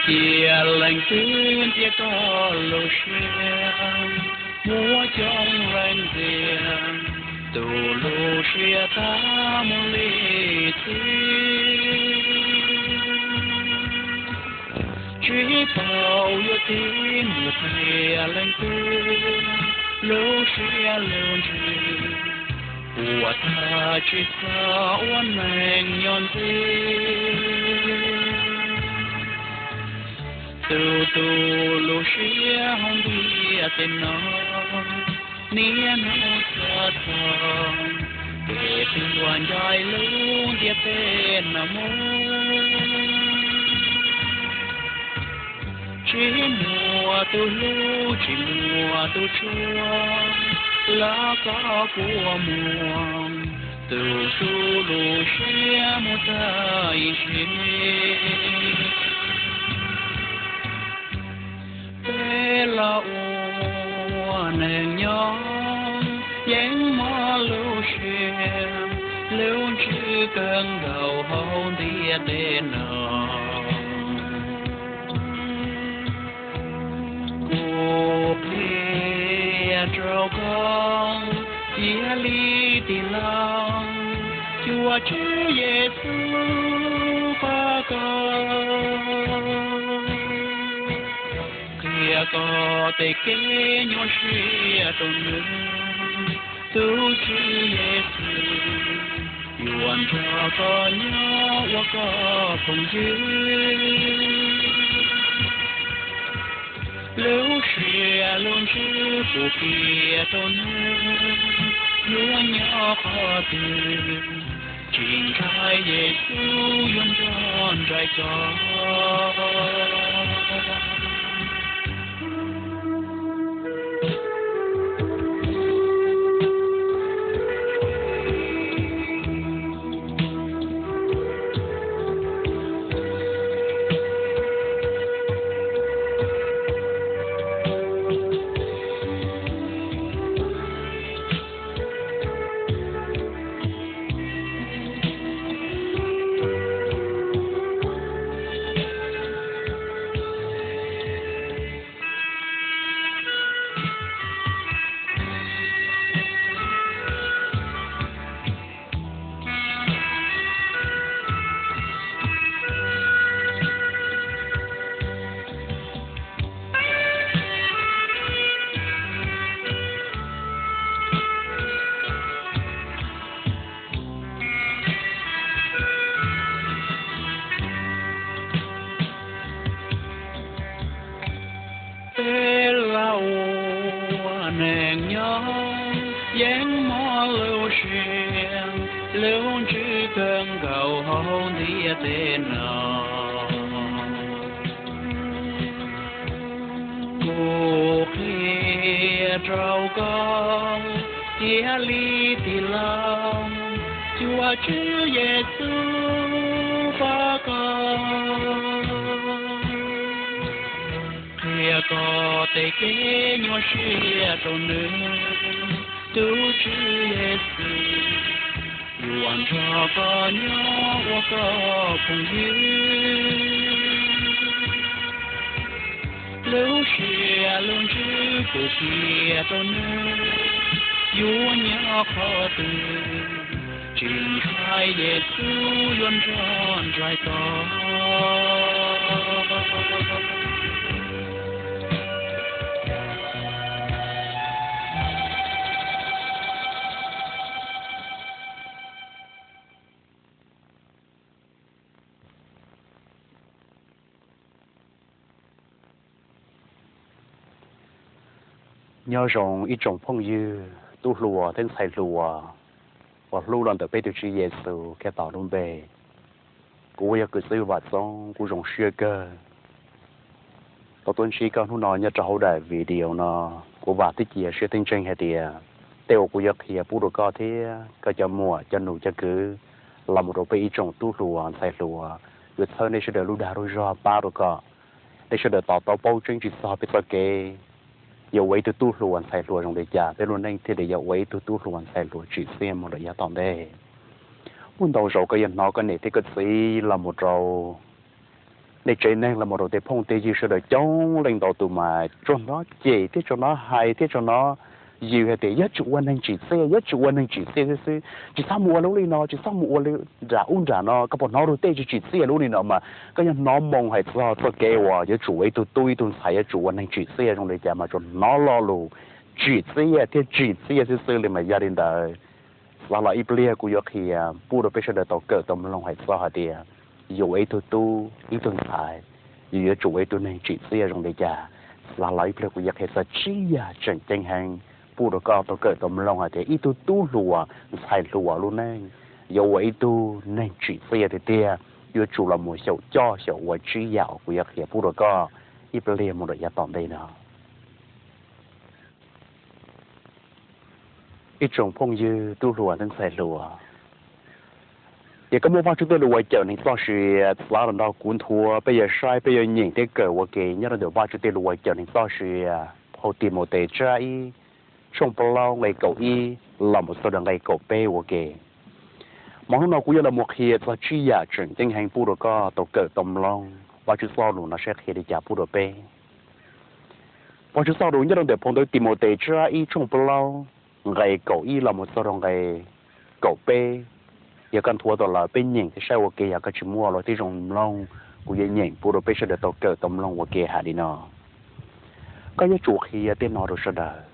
Cia leej twg ntxias koj lub siab, muab coob leej ntxias, tus lub siab tag mus li txiv. Tsis paub yuav tig mus qhia leej twg lub siab lub ntsws, puas tag tsis txhob ua neeg nyob ntxiv. Tus tus lub siab hauv ntiaj teb no, niaj hnub xav txog kev tuag ncaim lub ntiaj teb no mus. Tsis muaj tus hlub tsis muaj tus tshua, los koj puas muaj tus hlub lub siab mus tag ib sim neej. Peb los ua neeg nyob yeej mob lub siab, lub ntsws kawg nkaus hauv ntiaj teb no. Kuv qhia rau koj, cia li tig los cuag Tswv Yexus pab koj, qhia koj tej kev nyuaj siab rau nws. Tus Tswv Yexus yuav nrog koj nyob ua koj phooj ywg. Lub siab lub ntsws kuv qhia rau nws, yuav nyob qhov twg tsis ntshai, Yexus yuav nrog nraim koj. Peb los ua neeg nyob yeej mob lub siab, lub ntsws kawg nkaus hauv ntiaj teb no. Kuv qhia rau koj, cia li tig los cuag Tswv Yexus pab koj, qhia koj tej kev nyuaj siab rau nws. Tus Tswv Yexus yuav nrog koj nyob ua koj phooj ywg. Lub siab lub ntsws kuv qhia rau nws, yuav nyob qhov twg tsis ntshai, Yexus yuav nrog nraim koj. Nyob zoo ib tsoom phooj ywg tub hluas thiab ntxhais hluas uas hlub los ntawm peb tus Tswv Yexus Khetos lub npe. Kuv uas yog kwv tij Vam Txoob, kuv zoo siab kawg tau tuaj ntsib koj hnub no nyob rau hauv daim video no. Kuv vam thiab cia siab tseeb tseeb hais tias tej uas kuv yuav qhia pub rau koj thiab koj cov muam cov nus cov kwv los mus rau peb ib tsoom tub hluas ntxhais hluas, yuav txhawb nej sawv daws lub dag lub zog pab rau kom nej sawv daws to taub paub tseeb tsis txog peb txoj kev yuav ua ib tug tub hluas ntxhais hluas zoo li cas, peb lub neej thiaj li yuav ua ib tug tub hluas ntxhais hluas tsim txiaj mus lawm yav tom ntej. Muaj ntau zaus koj yuav hnov koj niam thiab koj txiv los mus rau nej tsev neeg los mus rau tej phooj tej ywg sawv daws coob leej ntau tus mas tsuas hnov cem thiab tsuas hnov hais thiab tsuas hnov yws hais tias yog tsis ua neeg tsim txiaj, yog tsis ua neeg tsim txiaj xwb xwb, tsis txhob mus ua lub li no, tsis txhob mus ua nram ub nram no, koj puas hnov luag tej tsis tsim txiaj lub li no mas koj yog hnov moo hais txog txoj kev uas yuav tsum ua ib tug tub ib tug ntxhais yuav tsum ua neeg tsim txiaj zoo li cas mas tsuas hnov lo lus tsim txiaj thiab tsim txiaj xwb xwb li mas yog li ntawd, xav los ib pliag kuv yuav qhia pub rau peb sawv daws tau kawm tau mloog hais txog hais tias yus ua ib tug tub ib tug ntxhais, yus yuav tsum ua ib tug neeg tsim txiaj zoo li cas. Xav los ib pliag kuv yuav qhia txog tsib yam tseem ceeb heev pub rau koj tau kawm tau mloog hais tias ib tug tub hluas ntxhais hluas lub neej yuav ua ib tug neeg tsim txiaj tiag tiag, yuav tsum los mus xyaum coj xyaum ua tsib yam uas kuv yuav qhia pub rau koj ib pliag mus rau yav tom ntej no. Ib tsoom phooj ywg tub hluas thiab ntxhais hluas, ces koj muaj Vajtswv tej lus uas cawm neeg txoj sia, txav los nrog kuv nthuav, peb yuav saib, peb yuav nyeem thiab kawm ua ke nyob rau ntawm Vajtswv tej lus uas cawm neeg txoj sia, phau Timautes tsab ib, tshooj plaub nqe kaum ib los mus txog rau nqe kaum peb ua ke. Mas hnub no kuv yuav los mus qhia txog tsib yam tseem ceeb heev pub rau koj tau kawm tau mloog Vajtswv txoj lus no saib qhia li cas pub rau peb. Vajtswv txoj lus nyob rau ntawm phau ntawv Timautes tsab ib tshooj plaub nqe kaum ib los mus txog rau nqe kaum peb. Yog koj nthuav tau lawm peb nyeem thiab saib ua ke, yog koj tsis muaj los tib zoo mloog, kuv yuav nyeem pub rau peb sawv daws tau kawm tau mloog ua ke hais li no. Koj yuav tsum qhia tej no rau sawv daws.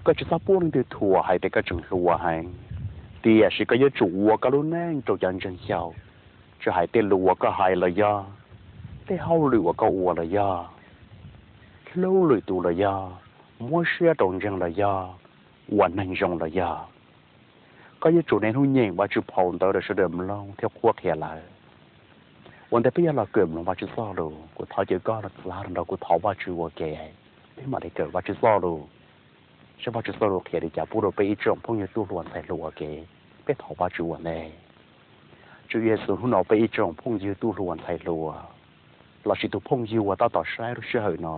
Koj tsis txhob pub leej twg thuam hais tias koj tseem hluas heev, tiam sis koj yuav tsum ua koj lub neej rau cov ntseeg xyaum, tsis hais tej lus uas koj hais los yog, tej hauj lwm uas koj ua los yog, hlub lwm tus los yog, muab siab rau ntseeg los yog, ua neeg zoo los yog. Koj yuav tsum niaj hnub nyeem Vajtswv phau ntawv rau sawv daws mloog thiab qhuab qhia lawm. Ua ntej peb yuav los kawm mloog Vajtswv txoj lus, kuv thov caw koj los txav los nrog kuv thov Vajtswv ua ke, peb mam li kawm Vajtswv txoj lus, saib Vajtswv txoj lus qhia li cas pub rau peb ib tsoom phooj ywg tub hluas ntxhais hluas ua ke. Peb thov Vajtswv ua ntej. Tswv Yexus, hnub no peb ib tsoom phooj ywg tub hluas ntxhais hluas lossis tus phooj ywg uas tab tom saib lub sij hawm no,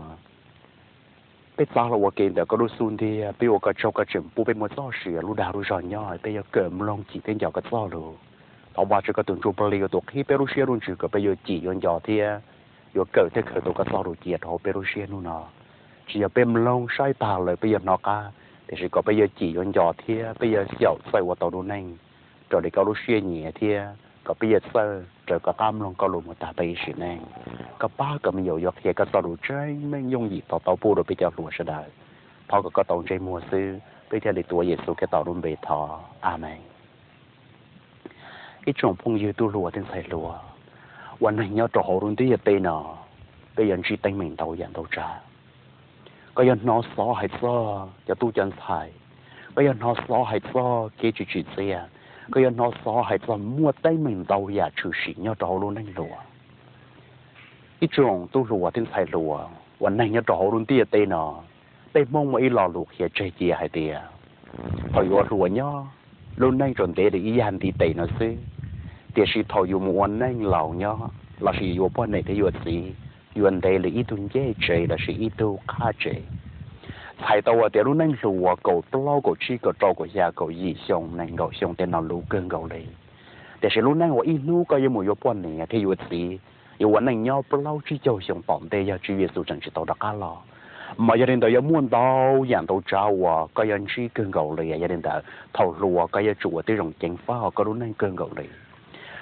peb txav los ua ke ntawm koj lub xub ntiag, peb ua koj tsaug koj tseem pub peb muaj txoj sia lub dag lub zog nyob, peb yuav kawm mloog cim thiab nco koj txoj lus. Thov Vajtswv koj tus Ntsuj Plig ua tus qhib peb lub siab lub ntsws kom peb yuav cim yuav nco thiab yuav kawm thiab khaws tau koj txoj lus cia rau hauv peb lub siab hnub no. Tsis yog peb mloog saib tag lawm peb yuav hnov qab, tiam sis kom peb yuav cim yuav nco thiab peb yuav xyaum txawj ua tau lub neej raws li koj lub siab nyiam thiab kom peb yuav txawj raws koj qab mloog koj lus mus tag peb ib sim neej. Koj pab kom me nyuam yuav qhia koj txoj lus tseeb meej yooj yim to taub pub rau peb cov hluas sawv daws. Thov kom koj tau ntsej muag xwb, peb thiaj li tuav Yexus Khetos lub npe thov, Amees. Ib tsoom phooj ywg tub hluas thiab ntxhais hluas, ua neeg nyob rau hauv lub ntiaj teb no, peb yuav ntsib teeb meem ntau yam ntau tsav. Koj yuav hnov xov hais txog cov tub cov ntxhais, koj yuav hnov xov hais txog kev tsis tsim txiaj, koj yuav hnov xov hais txog muaj teeb meem ntau yam tshwm sim nyob rau hauv lub neej hluas. Ib tsoom tub hluas thiab ntxhais hluas, ua neeg nyob rau hauv lub ntiaj teb no, peb Hmoob muaj ib lo lus qhia tseg cia hais tias, thaum yuav hluas nyob, lub neej tsuas ntev li ib yam ntiv tes no xwb, tiam sis thaum yuav mus ua neej laus nyob lossis yuav poj niam thiab yuav txiv, yuav ntev li ib tug ncej tsev lossis ib tug qhab tsev. Txhais tau hais tias lub neej hluas kaum plaub kaum tsib kaum rau kaum xya kaum yim xyoo nees nkaum xyoo tej no luv kawg nkaus li. Tiam sis lub neej uas ib hnub koj yuav mus yuav poj niam thiab yuav txiv, yuav ua neej nyob plaub tsib caug xyoo tom ntej yog Tswv Yexus tseem tsis tau rov qab los, mas yog li ntawd yuav muaj ntau yam ntau tsav uas koj yuav ntsib kawg nkaus li. Yog li ntawd thaum hluas koj yuav tsum ua tib zoo ceev faj hauv koj lub neej kawg nkaus li.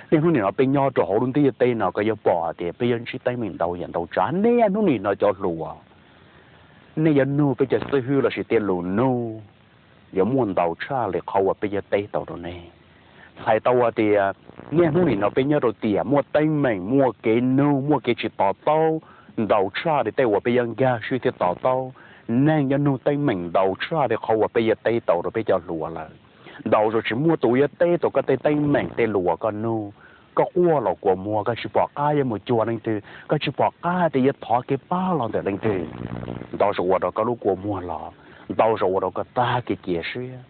Niaj hnub nim no peb nyob rau hauv lub ntiaj teb no koj yuav pom hais tias peb yuav ntsib teeb meem ntau yam ntau tsav. Niaj hnub nim no cov hluas, nej yuav nug peb cov xib hwb lossis tej lus nug yuav muaj ntau tshaj li qhov uas peb yuav teb tau rau nej. Txhais tau hais tias niaj hnub nim no peb nyob rau tiam muaj teeb meem, muaj kev nug, muaj kev tsis to taub ntau tshaj li tej uas peb yuav nkag siab thiab to taub. Neeg yuav nug teeb meem ntau tshaj li qhov uas peb yuav teb tau rau peb cov hluas lawm. Ntau zaus tsis muaj tus yuav teb tau koj tej teeb meem tej lus uas koj nug. Koj quaj los kua muag, koj tsis pom qab yuav mus cuag leej twg, koj tsis pom qab tias yuav thov kev pab los ntawm leej twg. Ntau zaus ua rau koj lub kua muag los, ntau zaus ua rau koj tag kev cia siab.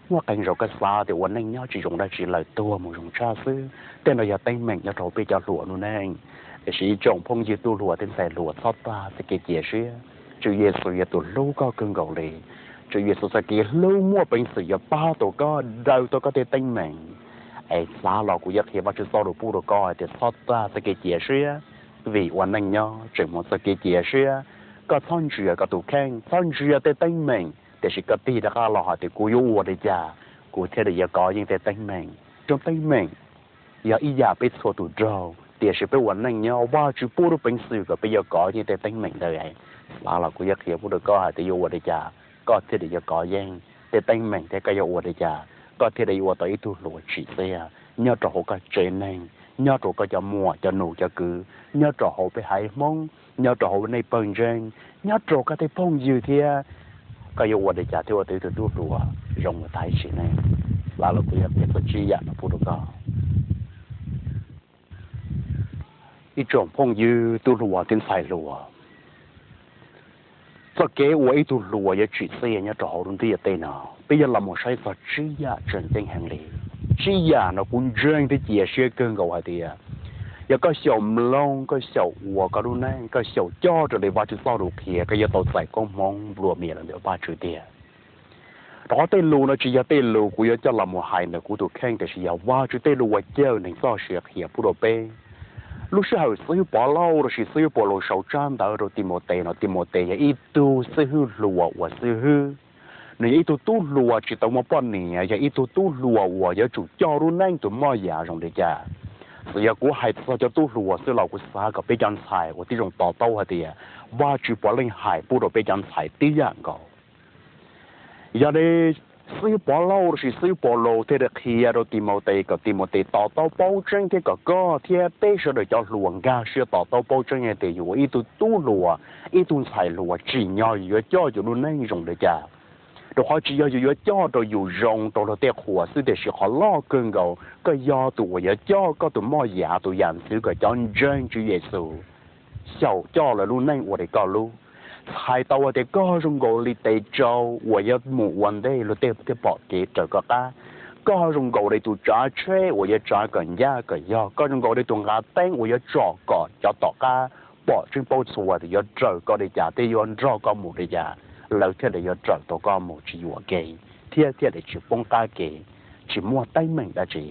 Muaj qee zaus koj xav tias ua neej nyob tsis zoo dab tsi lawm tuag mus zoo tshaj xwb. Tej no yog teeb meem nyob rau peb cov hluas lub neej. Tiam sis ib tsoom phooj ywg tub hluas thiab ntxhais hluas, txhob tag txoj kev cia siab. Tswv Yexus yog tus hlub koj kawg nkaus li. Tswv Yexus txoj kev hlub muaj peev xwm yuav pab tau koj daws tau koj tej teeb meem. Es xav los kuv yuav qhia Vajtswv txoj lus pub rau koj hais tias txhob tag txoj kev cia siab. Vim ua neej nyob tseem muaj txoj kev cia siab, koj txhob ntsia koj tus kheej, txhob ntsia tej teeb meem, tiam sis koj tig rov qab los hais tias kuv yuav ua li cas kuv thiaj li yuav kov yeej tej teeb meem. Tsoom teeb meem yog ib yam peb txhua tus raug, tiam sis peb ua neej nyob Vajtswv pub lub peev xwm kom peb yuav kov yeej tej teeb meem ntawd. Xav los kuv yuav qhia pub rau koj hais tias yuav ua li cas koj thiaj li yuav kov yeej tej teeb meem thiab koj yuav ua li cas koj thiaj li yuav ua tau ib tug hluas tsim txiaj nyob rau hauv koj tsev neeg, nyob rau koj cov muam cov nus cov kwv, nyob rau hauv peb haiv Hmoob, nyob rau hauv nej pawg ntseeg, nyob rau koj tej phooj ywg thiab. Koj yuav ua li cas thiaj ua tau ib tug tub hluas zoo mus tas sim neej? Xav los kuv yuav qhia txog tsib yam no pub rau koj. Ib tsoom phooj ywg tub hluas thiab ntxhais hluas, txoj kev ua ib tug hluas yuav tsim txiaj nyob rau hauv lub ntiaj teb no, peb yuav los mus saib txog tsib yam tseem ceeb heev li. Tsib yam no kuv ntseeg thiab cia siab kawg nkaus hais tias yog koj xyaum mloog, koj xyaum ua koj lub neej, koj xyaum coj raws li Vajtswv txoj lus qhia, koj yuav tau txais koob hmoov nplua mias los ntawm Vajtswv tiag. Rau qhov tej lus no tsis yog tej lus kuv yuav coj los mus hais ntawm kuv tus kheej, tiam sis yog Vajtswv tej lus uas cawm neeg txoj sia qhia pub rau peb. Lub sij hawm xib hwb Pov Lauj lossis xib hwb Paulus sau tsab ntawv rau Timautes no, Timautes yog ib tug xib hwb hluas uas xib hwb. Nws yog ib tug tub hluas tsis tau muaj poj niam, yog ib tug tub hluas uas yuav tsum coj lub neej tus moj yam zoo li cas. Txawm yog kuv hais txog cov tub hluas xwb los kuv xav kom peb cov ntxhais ua tib zoo to taub hais tias Vajtswv puav leej hais pub rau peb cov ntxhais tib yam nkaus. Yog li xib hwb Pov Lauj lossis xib hwb Paulus thiaj li qhia rau Timautes kom Timautes to taub paub tseeb thiab kom koj thiab peb sawv daws cov hluas nkag siab to taub paub tseeb hais tias yus ua ib tug tub hluas, ib tug ntxhais hluas tsim nyog yus yuav coj yus lub neej zoo li cas. Rau qhov tsis yog yus yuav coj rau yus zoo rau luag tej qhuas xwb, tiam sis qhov loj kawg nkaus koj yog tus uas yuav coj koj tus moj yam, tus yam ntxwv kom cov ntseeg Tswv Yexus xyaum coj lawv lub neej ua li koj lub. Txhais tau hais tias koj zoo nkaus li tes tsau uas yuav mus ua ntej luag tej thiaj pom kev raws koj qab. Koj zoo nkaus li tus tsav tsheb uas yuav tsav kom ncaj kom yog, koj zoo nkaus li tus nqa teeb uas yuav tsom kom cov tom qab pom tseeb paub txhua tias yuav raws koj li cas thiab yuav nrog koj mus li cas, lawv thiaj li yuav raws tau koj mus tsis yuam kev thiab thiaj li tsis poob qab kev, tsis muaj teeb meem dab tsi.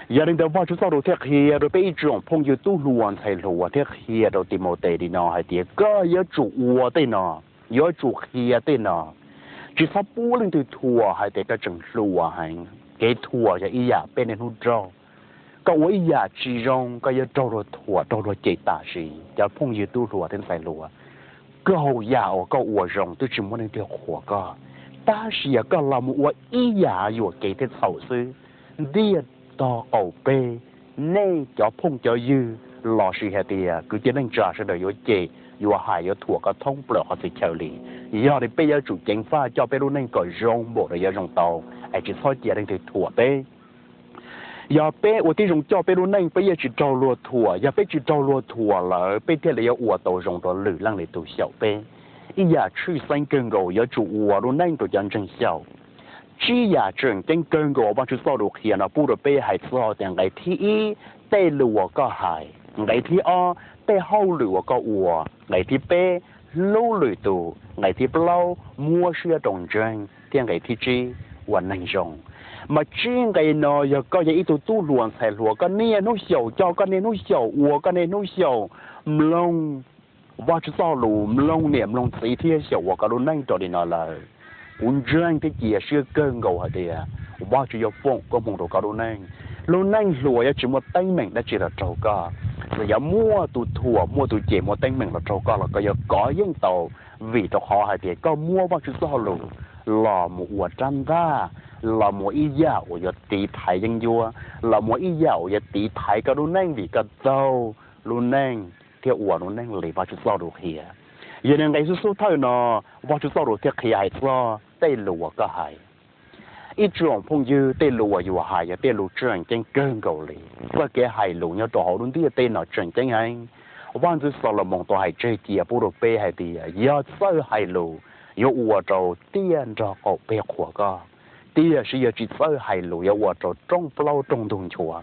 Yog li ntawd Vajtswv txoj lus thiaj qhia rau peb ib tsoom phooj ywg tub hluas ntxhais hluas thiab qhia rau Timautes li no hais tias koj yuav tsum ua tej no, yuav tsum qhia tej no. Tsis txhob pub leej twg thuam hais tias koj tseem hluas heev, kev thuam yog ib yam peb niaj hnub raug. Koj ua ib yam tsis zoo koj yuav raug luag thuam raug luag cem tam sim. Cov phooj ywg tub hluas thiab ntxhais hluas, kaum yam uas koj ua zoo twb tsis muaj leej twg qhuas koj, tab sis yog koj los mus ua ib yam yuam kev thiab txhaum xwb, ntiaj tog qaum peg nej cov phooj cov ywg lossis hais tias kwv tij neej tsa sawv daws yuav cem, yuav hais yuav thuam koj thoob plaws qhov txhia chaw li. Yog li peb yuav tsum ceev faj coj peb lub neej kom zoo npaum li yuav zoo tau, es tsis txhob cia leej twg thuam peb. Yog peb ua tib zoo coj peb lub neej peb yuav tsis raug luag thuam, yog peb tsis raug luag thuam lawm peb thiaj li yuav ua tau zoo rau lwm leej lwm tus xyaum peb. Ib yam tshwj xeeb kawg nkaus yuav tsum ua lub neej rau cov ntseeg xyaum. Tsib yam tseem ceeb kawg nkaus uas Vajtswv txoj lus qhia no pub rau peb hais txog tias nqe thib ib, tej lus uas koj hais, nqe thib ob, tej hauj lwm uas koj ua, nqe thib peb, hlub lwm tus, nqe thib plaub, muab siab rau ntseeg, thiab nqe thib tsib, ua neeg zoo. Mas tsib nqe no yog koj yog ib tug tub hluas ntxhais hluas koj niaj hnub xyaum coj, koj niaj hnub xyaum ua, koj niaj hnub xyaum mloog Vajtswv txoj lus, mloog niam mloog txiv thiab xyaum ua koj lub neej rau li no lawm, kuv ntseeg thiab cia siab kawg nkaus hais tias Vajtswv yuav foom koob hmoov rau koj lub neej. Lub neej hluas yuav tsis muaj teeb meem dab tsi los raug koj. Txawm yog muaj tus thuam muaj tus cem muaj teeb meem los raug koj los koj yuav kov yeej tau, vim rau qhov hais tias koj muab Vajtswv txoj lus los mus ua rab ntaj, los mus ib yam uas yuav tiv thaiv yeeb ncuab, los mus ib yam uas yuav tiv thaiv koj lub neej vim koj taug lub neej thiab ua lub neej li Vajtswv txoj lus qhia. Yog li nqe xub xub thawj no, Vajtswv txoj lus thiaj qhia hais txog tej lus uas koj hais. Ib tsoom phooj ywg, tej lus uas yus hais yog tej lus tseem ceeb kawg nkaus li. Txoj kev hais lus nyob rau hauv lub ntiaj teb no tseem ceeb heev. Vaj ntxwv Xalumoos tau hais tseg cia pub rau peb hais tias yog txawj hais lus yuav ua rau tiaj nrog qaum peg qhuas koj, tiam sis yog tsis txawj hais lus yuav ua rau rooj plaub rooj ntug nchuav.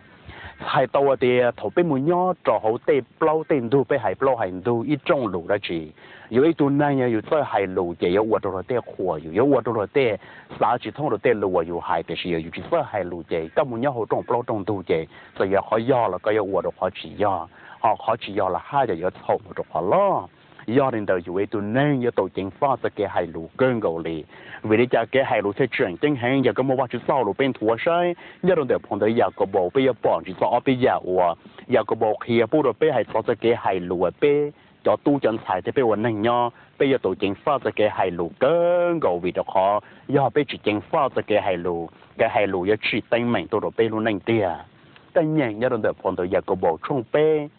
Txhais tau tias thaum peb mus nyob rau hauv tej plaub tej ntug, peb hais plaub hais ntug ib rooj lus dab tsi, yus ib tug neeg yog yus txawj hais lus ces yuav ua rau luag tej qhuas yus, yuav ua rau luag tej xav tsis thoob rau tej lus uas yus hais, tiam sis yog yus tsis txawj hais lus ces koj mus nyob hauv rooj plaub rooj ntug ces txawm yog qhov yog los koj yuav ua rau qhov tsis yog. ho qhov tsis yog los haj yam yuav txhaum mus rau qhov loj. Yog li ntawd yus ua ib tug neeg yuav tau ceev faj txoj kev hais lus kawg nkaus li. Vim li cas kev hais lus thiaj tseem ceeb heev? Yog koj muaj Vajtswv txoj lus peb nthuav saib nyob rau ntawm phau ntawv Yakaunpaus, peb yuav pom ntsis txog ob peb yam uas Yakaunpaus qhia pub rau peb hais txog txoj kev hais lus uas peb cov tub cov ntxhais thiab peb ua neeg nyob peb yuav tau ceev faj txoj kev hais lus kawg nkaus, vim rau qhov yog peb tsis ceev faj txoj kev hais lus, kev hais lus yuav tsim teeb meem tuaj rau peb lub neej tiag. Koj nyeem nyob rau ntawm phau ntawv Yakaunpaus tshooj peb,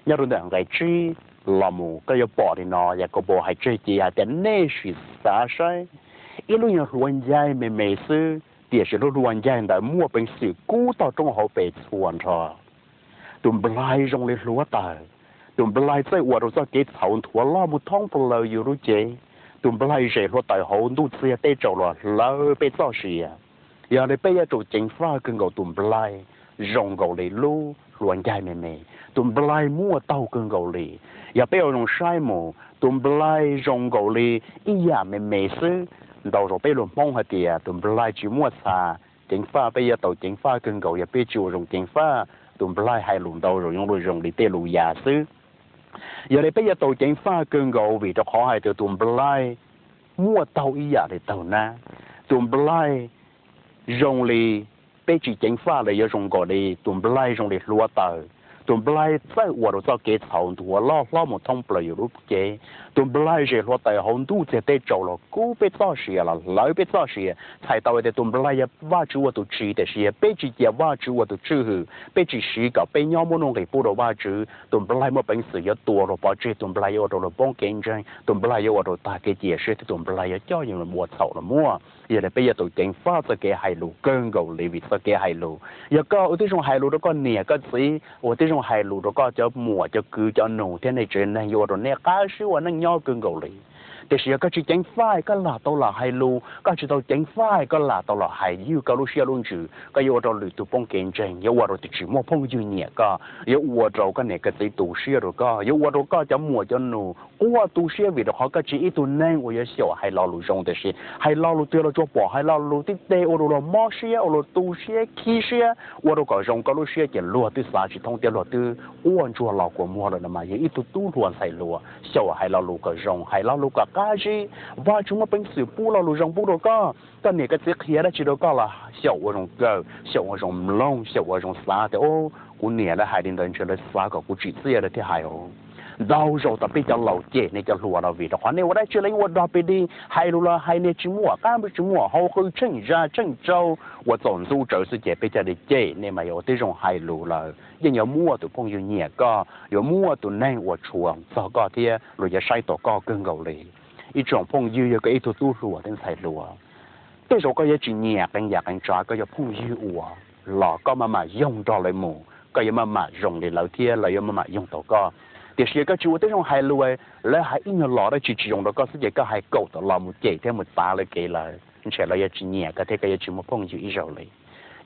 nyob rau ntawm nqe tsib los mus, koj yuav pom li no, Yakaunpaus hais tseg ces hais tias, nej sim xav saib, ib lub nyuag hluav ncaig me me xwb, tiam sis lub hluav ncaig ntawd muaj peev xwm kub toj roob hauv pes txhua nrho. Tus nplaig zoo li hluav taws, tus nplaig txawj ua rau txoj kev txhaum nthuav loj mus thoob plaws yus lub cev. Tus nplaig zes hluav taws hauv ntuj txiag teb tsaus los hlawv peb txoj sia. Yog li peb yuav tsum ceev faj kawg nkaus tus nplaig zoo nkaus li lub hluav ncaig me me. Tus nplaig muaj taug kawg nkaus li. Yog peb ua zoo saib mus, tus nplaig zoo nkaus li ib yam me me xwb. Ntau zaus peb luag Hmoob hais tias tus nplaig tsis muaj txha ceev faj, peb yuav tau ceev faj kawg nkaus yog peb tsis ua zoo ceev faj. Tus nplaig hais lus ntau zaus yuav luag zoo li tej lus yas xwb. Yog li peb yuav tau ceev faj kawg nkaus vim rau qhov hais tias tus nplaig muaj taug ib yam li taug nab. Tus nplaig zoo li peb tsis ceev faj los yuav zoo nkaus li tus nplaig zoo li hluav taws. Tus nplaig txawj ua rau txoj kev txhaum nthuav loj hlob mus thoob plaws yus lub cev. Tus nplaig zes hluav taws hauv ntuj txiag teb tsaus los kub peb txoj sia los hlawv peb txoj sia. Txhais tau hais tias tus nplaig yog Vajtswv ua tus tsim, tiam sis yog peb tsis cia Vajtswv ua tus tswj hwm, peb tsis siv kom peb nyob muaj nuj nqis pub rau Vajtswv, tus nplaig muaj peev xwm yuav tua luag pov tseg, tus nplaig yuav ua rau luag poob kev ntseeg, tus nplaig yuav ua rau tag kev cia siab thiab tus nplaig yuav coj yus mus ua txhaum los muaj. Yog li peb yuav tau ceev faj txoj kev hais lus kawg nkaus li, vim txoj kev hais lus, yog koj ua tib zoo hais lus rau koj niam koj txiv, ua tib zoo hais lus rau koj cov muam cov kwv cov nus thiab nej tsev neeg, yuav ua rau nej qab zib ua neej nyob kawg nkaus li. Tiam sis yog koj tsis ceev faj, koj lam tau los hais lus, koj tsis tau ceev faj, koj lam tau los hais ywj koj lub siab lub ntsws, koj yuav ua rau lwm tus poob kev ntseeg, yuav ua rau tus tsis muaj phooj ywg nyiam koj, yuav ua rau koj niam koj txiv tu siab rau koj, yuav ua rau koj cov muam cov nus quaj tu siab vim rau qhov koj tsis ib tug neeg uas yuav xyaum hais lo lus zoo, tiam sis hais lo lus twg los tsuas pom hais lo lus tib teg ua rau luag mob siab, ua luag tu siab khib siab, ua rau kom zoo koj lub siab ces luag twb xav tsis thoob thiab luag twb quaj ntsuag los kua muag lawm no mas. Yog ib tug tub hluas ntxhais hluas, xyaum hais lo lus kom zoo, hais lo lus kom qab zib. Vajtswv muaj peev xwm pub lo lus zoo pub rau koj. Koj niam koj txiv qhia dab tsi rau koj los xyaum ua zoo kawm, xyaum ua zoo mloog, xyaum ua zoo xav tias, o, kuv niam lawv hais li ntawd ntshe lawv xav kom kuv tsim txiaj lawv thiaj hais os. Ntau zaus tas peb cov laus cem nej cov hluas no vim rau qhov nej ua dab tsi los yeej ua dog pig dig, hais lus los hais niag tsis muaj qab tsis muaj hau, qw tsheej zaj tsheej tsaug ua txaus ntxub tsawv xwb ces peb cov li cem nej mas yog ua tib zoo hais lus lawm yeej yuav muaj tus phooj ywg nyiam koj, yuav muaj tus neeg uas tshua txog koj thiab luag yuav saib taus koj kawg nkaus li. Ib tsoom phooj ywg, yog koj ib tug tub hluas thiab ntxhais hluas, tej zaum koj yuav tsis nyiam qee yam qee tsav koj cov phooj ywg ua los koj maj mam yoog nrog lawv mus, koj yuav maj mam zoo li lawv thiab lawv yuav maj mam yoog tau koj. Tiam sis yog koj tsis ua tib zoo hais lus, lawv hais ib nyuag los dab tsi tsis zoo rau koj xwb ces koj hais kaum tawm los mus cem thiab mus tav lawv kev lawm, ntshe lawv yuav tsis nyiam koj thiab koj yuav tsis muaj phooj ywg ib zaug li.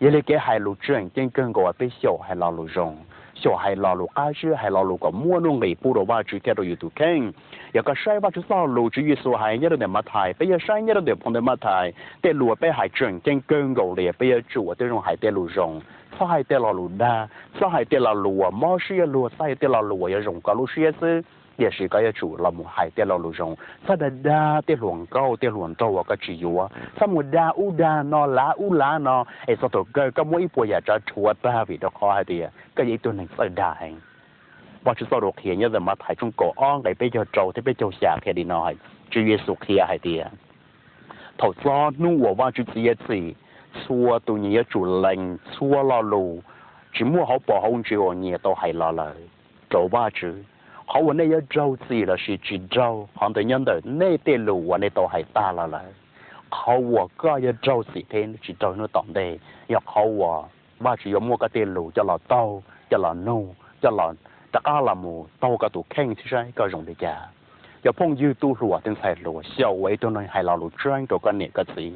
Yog li kev hais lus tseem ceeb kawg nkaus uas peb xyaum hais lo lus zoo, xyaum hais lo lus qab zib, hais lo lus kom muaj nuj nqis pub rau Vajtswv thiab rau yus tus kheej. Yog koj saib Vajtswv txoj lus, Tswv Yexus hais nyob rau ntawm Mathais, peb yuav saib nyob rau ntawm phau ntawv Mathais, tej lus peb hais tseem ceeb kawg nkaus li peb yuav tsum ua tib zoo hais tej lus zoo, txhob hais tej lo lus dag, txhob hais tej lo lus uas mob siab luag, txhob hais tej lo lus uas yuav zoo koj lub siab xwb. Tiam sis koj yuav tsum los mus hais tej lo lus zoo, txhob dag dag tej hluas nkauj tej hluas nraug uas koj tsis yuav, txhob mus dag ub dag no lav ub lav no, es txog thaum kawg koj muab ib puas yam tsav rhuav tag vim rau qhov hais tias koj yog ib tug neeg txawj dag heev. Vajtswv txoj lus qhia nyob ntawm Mathais tshooj kaum ob nqe peb caug rau thiab peb caug xya qhia li no, Tswv Yexus qhia hais tias, thaum txog hnub uas Vajtswv txiav txim, txhua tus nyias yuav tsum lees txhua lo lus tsis muaj hauv paus hauv ntsis uas nyias tau hais los lawm rau Vajtswv. Qhov uas nej yuav raug txim lossis tsis raug, qhov ntawd nyob ntawm nej tej lus uas nej tau hais tag los lawm. Qhov uas koj yuav raug txim thiab tsis raug hnub tom ntej yog qhov uas Vajtswv yuav muab koj tej lus coj los taug, coj los nug, coj los rov qab los mus taug koj tus kheej thiab saib koj zoo li cas. Cov phooj ywg tub hluas thiab ntxhais hluas, xyaum ua ib tug neeg hais lo lus tseeb rau koj niam koj txiv.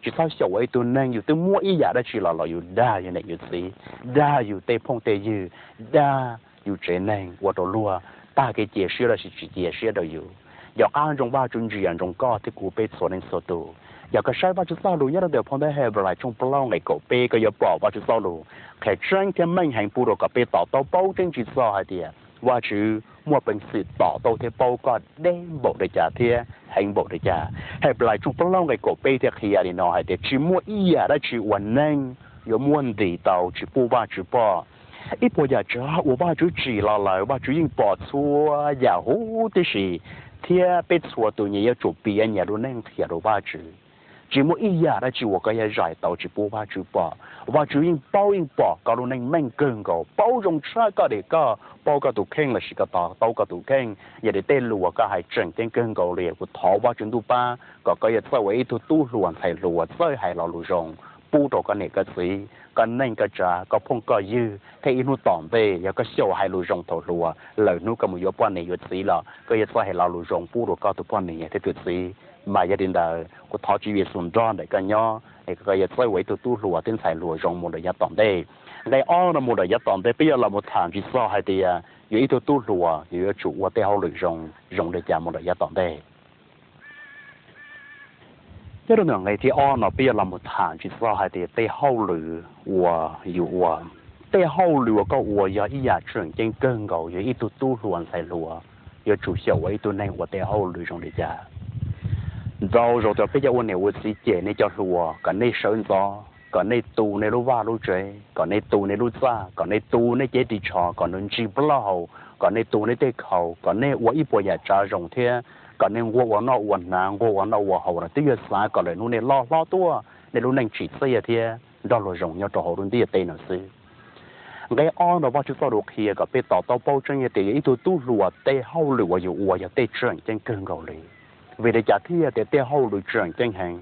Tsis txhob xyaum ua ib tug neeg yus twb muab ib yam dab tsi los los yus dag yus niam yus txiv, dag yus tej phooj tej ywg, dag yus tsev neeg ua rau luag tag kev cia siab lossis tsis cia siab rau yus. Yog qab ntsoov Vajtswv ntsia ntsoov koj thiab kuv peb txhua leej txhua tus. Yog koj saib Vajtswv txoj lus nyob rau ntawm phau ntawv Hebrais tshooj plaub nqe kaum peb, koj yuav pom Vajtswv txoj lus qhia tseeb thiab meej heev pub rau kom peb to taub paub tseeb tsis txog hais tias Vajtswv muaj peev xwm to taub thiab paub koj deb npaum li cas thiab heev npaum li cas. Henplais tshooj plaub nqe kaum peb thiaj qhia li no hais tias tsis muaj ib yam dab tsi uas neeg yuav muab ntis tau tsis pub Vajtswv pom. Ib puas yam tsav uas Vajtswv tsim los lawm Vajtswv yeej pom txhua yam huv tib si, thiab peb txhua tus nyias yuav tsum piav nyias lub neej qhia rau Vajtswv. Tsis muaj ib yam dab tsi uas koj yuav zais tau tsis pub Vajtswv pom. Vajtswv yeej paub yeej pom koj lub neej meej kawg nkaus, paub zoo tshaj koj li koj paub koj tus kheej los sis koj to taub koj tus kheej. Yog li tej lus uas koj hais tseem ceeb kawg nkaus li, kuv thov Vajtswv ntuj pab kom koj yuav txawj ua ib tug tub hluas ntxhais hluas txawj hais lo lus zoo pub rau koj niam koj txiv, koj neej koj tsav, koj phooj koj ywg, thiab ib hnub tom ntej yog koj xyaum hais lus zoo thaum hluas, lwm hnub koj mus yuav poj niam yuav txiv los koj yuav txawj hais lo lus zoo pub rau koj tus poj niam thiab tus txiv. Mas yog li ntawd kuv thov Tswv Yexus nrog ntawm koj nyob es koj yuav txawj ua ib tug tub hluas thiab ntxhais hluas zoo mus rau yav tom ntej. Nqe ob no mus rau yav tom ntej peb yuav los mus tham ntsis txog hais tias yuav ib tug tub hluas yuav yuav tsum ua tej hauj lwm zoo zoo li cas mus rau yav tom ntej. Nyob rau nqe thib ob no peb yuav los mus tham ntsis txog hais tias tej hauj lwm uas yus ua, tej hauj lwm uas koj ua yog ib yam tseem ceeb kawg nkaus, yog ib tug tub hluas ntxhais hluas yuav tsum xyaum ua ib tug neeg ua tej hauj lwm zoo li cas. Ntau zaus cov peb cov ua niam ua txiv cem nej cov hluas kom nej sawv ntxov, kom nej tu nej lub vaj lub tsev, kom nej tu nej lub txaj, kom nej tu nej cev ris tsho, kom nws ntsis plaub hau, kom nej tu nej tej khau, kom nej ua ib puas yam tsav zoo thiab kom nej nquag ua noj ua hnav nquag ua noj ua haus no twb yog xav kom lwm hnub nej loj hlob tuaj nej lub neej tsim txiaj thiab nrog luag zoo nyob rau hauv lub ntiaj teb no xwb. Nqe ob no Vajtswv txoj lus qhia kom peb to taub paub tseeb tias yog ib tug tub hluas tej hauj lwm uas yus ua yog tej tseem ceeb kawg nkaus li. Vim li cas thiaj tias tej hauj lwm tseem ceeb heev?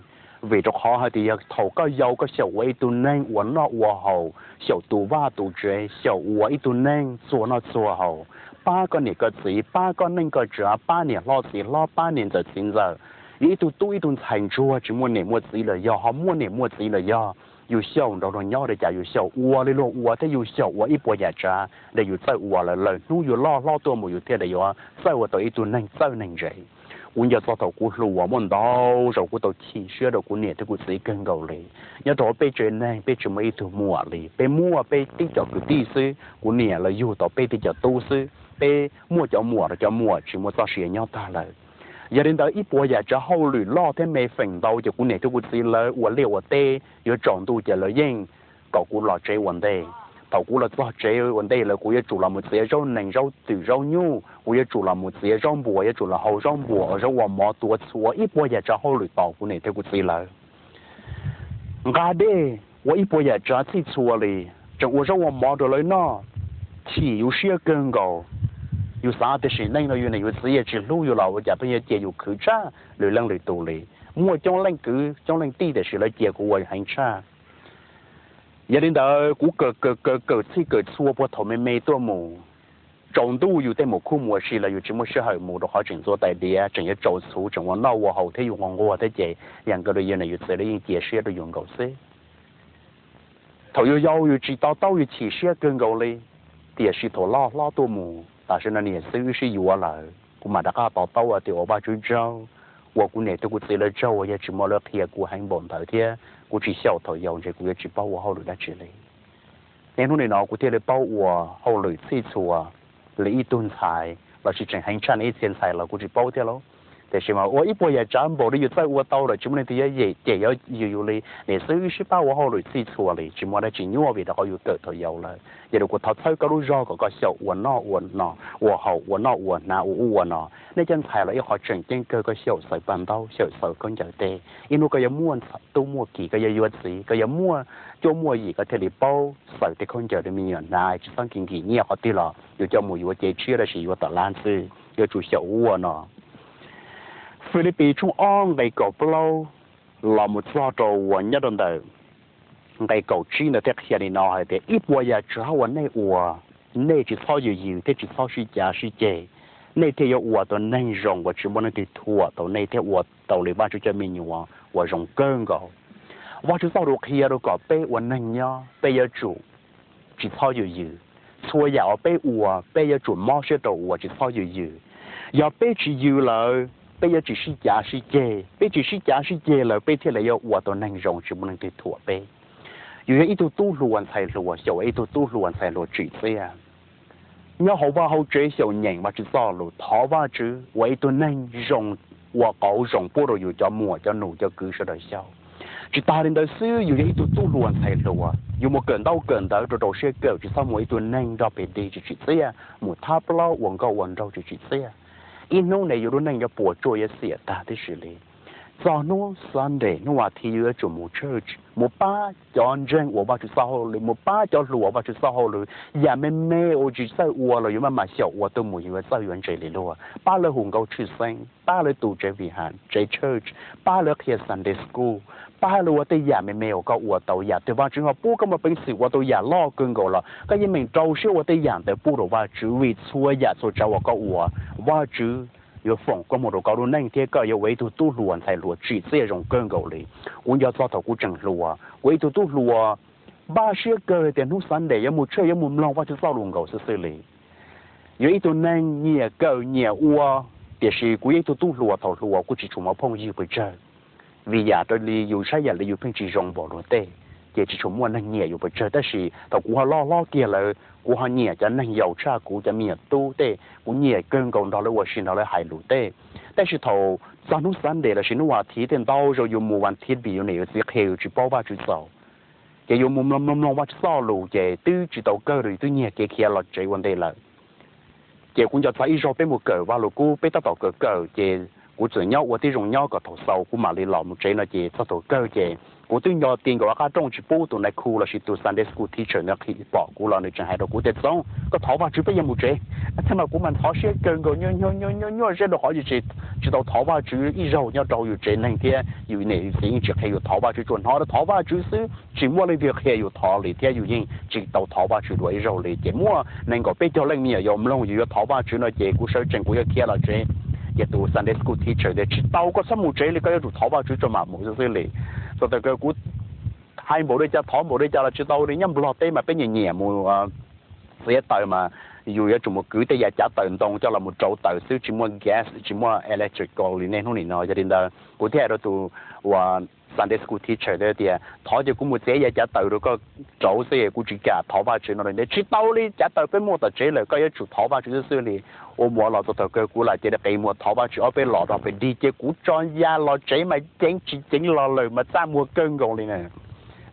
Vim rau qhov hais tias yog thaum koj yau koj xyaum ua ib tug neeg ua noj ua haus, xyaum tu vaj tu tsev, xyaum ua ib tug neeg txhua noj txhua haus, pab koj niam koj txiv, pab koj neej koj tsav, pab niam hlob txiv hlob, pab niam ntxawm txiv ntxawm, yog ib tug tub ib tug ntxhais ntsuag tsis muaj niam muaj txiv los yog ho muaj niam muaj txiv los yog, yus xyaum nrog luag nyob li cas yus xyaum ua li luag ua thiab yus xyaum ua ib puas yam tsav li yus txawj ua lawm, lwm hnub yus loj hlob tuaj mus yus thiaj li yuav txawj ua tau ib tug neeg txawj neeg ntse. Kuv nco txog thaum kuv hluas muaj ntau zaus kuv tau chim siab rau kuv niam thiab kuv txiv kawg nkaus li. Nyob rau peb tsev neeg peb tsis muaj ib tug muam li, peb muaj peb tib co kwv tij xwb, kuv niam los yug tau peb tib co tub xwb, peb muaj cov muam rau cov muam tsis muaj txoj sia nyob tag lawm. Yog li ntawd ib puas yam tsav hauj lwm loj thiab me feem ntau ces kuv niam thiab kuv txiv lawv ua liaj ua teb yuav tsaus ntuj ces lawv yeej kom kuv los tsev ua ntej. Thaum kuv los txog tsev ua ntej lawm kuv yuav tsum los mus txiav zaub nees zaub twm zaub nyuj, kuv yuav tsum los mus txiav zaub npuas, yuav tsum los hau zaub npuas, zaub ua mov tuav txhua ib puas yam tsav hauj lwm tos kuv niam thiab kuv txiv lawv. Nqa dej ua ib puas yam tsav txhij txhua li, tseem ua zaub ua mov rau lawv noj, chim yus siab kawg nkaus. Yus xav tias sim neej no yus niam yus txiv tsis hlub yus los ua cas pheej yuav cia yus khwv tshaj lwm leej lwm tus li. Muaj coob leej kwv coob leej tij tiam sis lawv cia kuv ua heev tshaj. Yog li ntawd kuv kawm kawm kawm kawm txhij kawm txhua puag thaum me me tuaj mus. Tsaus ntuj yus tej mus khub mus ua si los yus tsis muaj sij hawm mus rau qhov tseem ntxuav tais diav, tseem yuav tsaus txhuv, tseem ua noj ua haus thiab yus nquag nquag thiab ces yam nkaus li yus niam yus txiv lawv yeej cia siab rau yus nkaus xwb. Thaum yus yau yus tsis to taub yus chim siab kawg nkaus li, tiam sis thaum loj hlob tuaj mus tam sim no niam xib hwb sib yuav lawm kuv mam rov qab to taub tias ua Vajtswv tsaug, ua kuv niam thiab kuv txiv lawv tsaug uas yog tsis muaj lawv qhia kuv heev npaum ntawd thiab kuv tsis xyaum thaum yau ntshe kuv yuav tsis paub ua hauj lwm dab tsi li. Niaj hnub nim no kuv thiaj li paub ua hauj lwm txhij txhua li ib tug ntxhais lossis tseem heev tshaj ib txhia ntxhais los kuv tsis paub thiab lauj. Tiam sis mas ua ib puas yam tsav npaum li yus txawj ua tau lawm tsis muaj leej twg yuav cem yuav yws yus li, niam xib hwb sib pab ua hauj lwm txhij txhua li tsis muaj dab tsi nyuaj vim rau qhov yus kawm thaum yau lawm. Yog li kuv thov txhawb koj lub zog kom koj xyaum ua noj ua no, ua haus ua noj ua hnav ua ub ua no. Nej cov ntxhais los ib qhov tseem ceeb kawg koj xyaum xaws paj ntaub xyaum xaws khaub ncaws tej, ib hnub koj yuav muaj tub muaj ki koj yuav yuav txiv koj yuav muaj cuab muaj yim koj thiaj li paub xaws tej khaub ncaws rau me nyuam hnav tsis txhob nkim nkim nyiaj qhov twg los yuav coj mus yuav cev tshiab los sis yuav tom lab xwb, yuav tsum xyaum ua no. Filipis tshooj ob nqe kaum plaub los mus txog rau uas nyob rau ntawm nqe kaum tsib ntawd thiaj qhia li no hais tias ib puas yam tsav uas nej ua, nej tsis txhob yws yws thiab tsis txhob sib cav sib ceg, nej thiaj yuav ua tau neeg zoo uas tsis muaj leej twg thuam tau nej thiab ua tau li Vajtswv cov me nyuam uas zoo kawg nkaus. Vajtswv txoj lus qhia rau kom peb ua neeg nyob peb yuav tsum tsis txhob yws yws. Txhua yam uas peb ua peb yuav tsum mob siab rau ua tsis txhob yws yws. Yog peb tsis yws lawm peb yuav tsis sib cav sib ceg, peb tsis sib cav sib ceg lawm peb thiaj li yuav ua tau neeg zoo tsis muaj leej twg thuam peb. Yus yog ib tug tub hluas ntxhais hluas xyaum ua ib tug tub hluas ntxhais hluas tsim txiaj. nyob hauv vaj hauv tsev xyaum nyeem Vajtswv txoj lus, thov Vajtswv ua ib tug neeg zoo, ua qauv zoo pub rau yus cov muam cov nus cov kwv sawv daws xyaum. Tsis tas li ntawd xwb, yus yog ib tug tub hluas ntxhais hluas, yus mus kawm ntaub kawm ntawv rau rau siab kawm, tsis txhob mus ua ib tug neeg nrog pem dig tsis tsim txiaj, mus thab plaub ua nkauj ua nraug tsis tsim txiaj. Ib hnub ne yus lub neej yuav puas tsuaj yuav xiam tag tib si li. Txog hnub Sunday hnub vas thiv yus yuav tsum mus church, mus pab cov ntseeg ua Vajtswv txoj hauj lwm, mus pab cov hluas ua Vajtswv txoj hauj lwm. Yam me me uas tsis txawj ua los yuav maj mam xyaum ua tuaj mus, yus yuav txawj yuav ntse li luag. Pab lawv hu nkauj tshwj xeeb, pab lawv tu tsev vij has, tsev church, pab lawv qhia Sunday school, pab lawv ua tej yam me me uas koj ua tau. Yam twg Vajtswv ho pub koj muaj peev xwm ua tau yam loj kawg nkaus los koj yeej meem rau siab ua tej yam ntawd pub rau Vajtswv, vim txhua yam txhua tsav uas koj ua, Vajtswv yuav foom koob hmoov rau koj lub neej thiab koj yuav ua ib tug tub hluas ntxhais hluas tsim txiaj zoo kawg nkaus li. Kuv nco txog thaum kuv tseem hluas, kuv ib tug tub hluas npaj siab kawg tias hnub Sunday yuav mus church, yuav mus mloog Vajtswv txoj lus nkaus xwb xwb li. Yog ib tug neeg nyiam kawm nyiam ua, tiam sis kuv yog ib tug tub hluas, thaum hluas kuv tsis tshua muaj phooj ywg pes tsawg, vim yam raws li yus saib yam li yus pheej tsis zoo npaum luag tej, ces tsis tshua muaj neeg nyiam yus pes tsawg. Tab sis thaum kuv ho loj hlob kiag lawm, kuv ho nyiam cov neeg yau tshaj kuv, cov me nyuam tub tej, kuv nyiam kawg nkaus nrog lawv ua si, nrog lawv hais lus tej. Tab sis thaum txog hnub Sunday lossis hnub vas thiv tej, ntau zaus yus mus vas thiv vim yus niam yus txiv qhia yus tsis paub Vajtswv txaus, ces yus mus mloog mloog mloog Vajtswv txoj lus ces twb tsis tau kawg rau, yus twb nyiag kev khiav los tsev ua ntej lawm. Ces kuv nco txog ib zaug peb mus kawm Vaj Lug Kub, peb tab tom kawm kawm ces kuv txawm nyob ua tib zoo nyob kom thaum xaus kuv mam li los mus tsev no ces txog thaum kawg ces kuv twb nco ti nkaus qab rooj tsis pub tus nais khu lossis tus Sunday school teacher ntawd qhia pom kuv los nws tseem hais rau kuv tias, Txoov, koj thov Vajtswv peb yuav mus tsev. Thiab mas kuv mas ntxhov siab kawg nkaus, nyuaj nyuaj nyuaj siab rau qhov tsis tau thov Vajtswv ib zaug nyob rau yus tsev neeg thiab yus niam yus txiv yeej tsis qhia yus thov Vajtswv, tsuas hnov rau thov Vajtswv xwb, tsis muaj leej twg qhia yus thov li thiab yus yeej tsis tau thov Vajtswv dua ib zaug li. Ces muaj nees nkaum peb caug leej me nyuam yaus mloog yus yuav thov Vajtswv no ces kuv sawv tsees kuv yuav khiav los tsev. Ces tus Sunday school teacher tias, Tsis tau, koj txhob mus tsev li, koj yuav tsum thov Vajtswv tso mam mus xwb xwb li. Txog thaum kawg kuv hais npaum li cas thov npaum li cas los tsis tau li. Nyob Nplog teb mas peb nyiam nyiam mus txiav taws mas yus yuav tsum mus kwv tej yav cav taws ntoo coj los mus rauv taws xwb, tsis muaj gas, tsis muaj electrical li nej hnub nim no. Yog li ntawd kuv thiaj hais rau tus uas Sunday school teacher tias, Thov ces kuv mus txiav yav cav taws rau koj rauv xwb, kuv tsis kam thov Vajtswv no li. Tsis tau li, cav taws peb muaj tom tsev lawm, koj yuav tsum thov Vajtswv xwb xwb li. Ua mus ua los txog thaum kawg kuv lam cia li qiv muag thov Vajtswv ob peb los rau pem dig ces kuv tso ya los tsev mas ceev tsis ceev los lawm mas txaj muag kawg nkaus li na.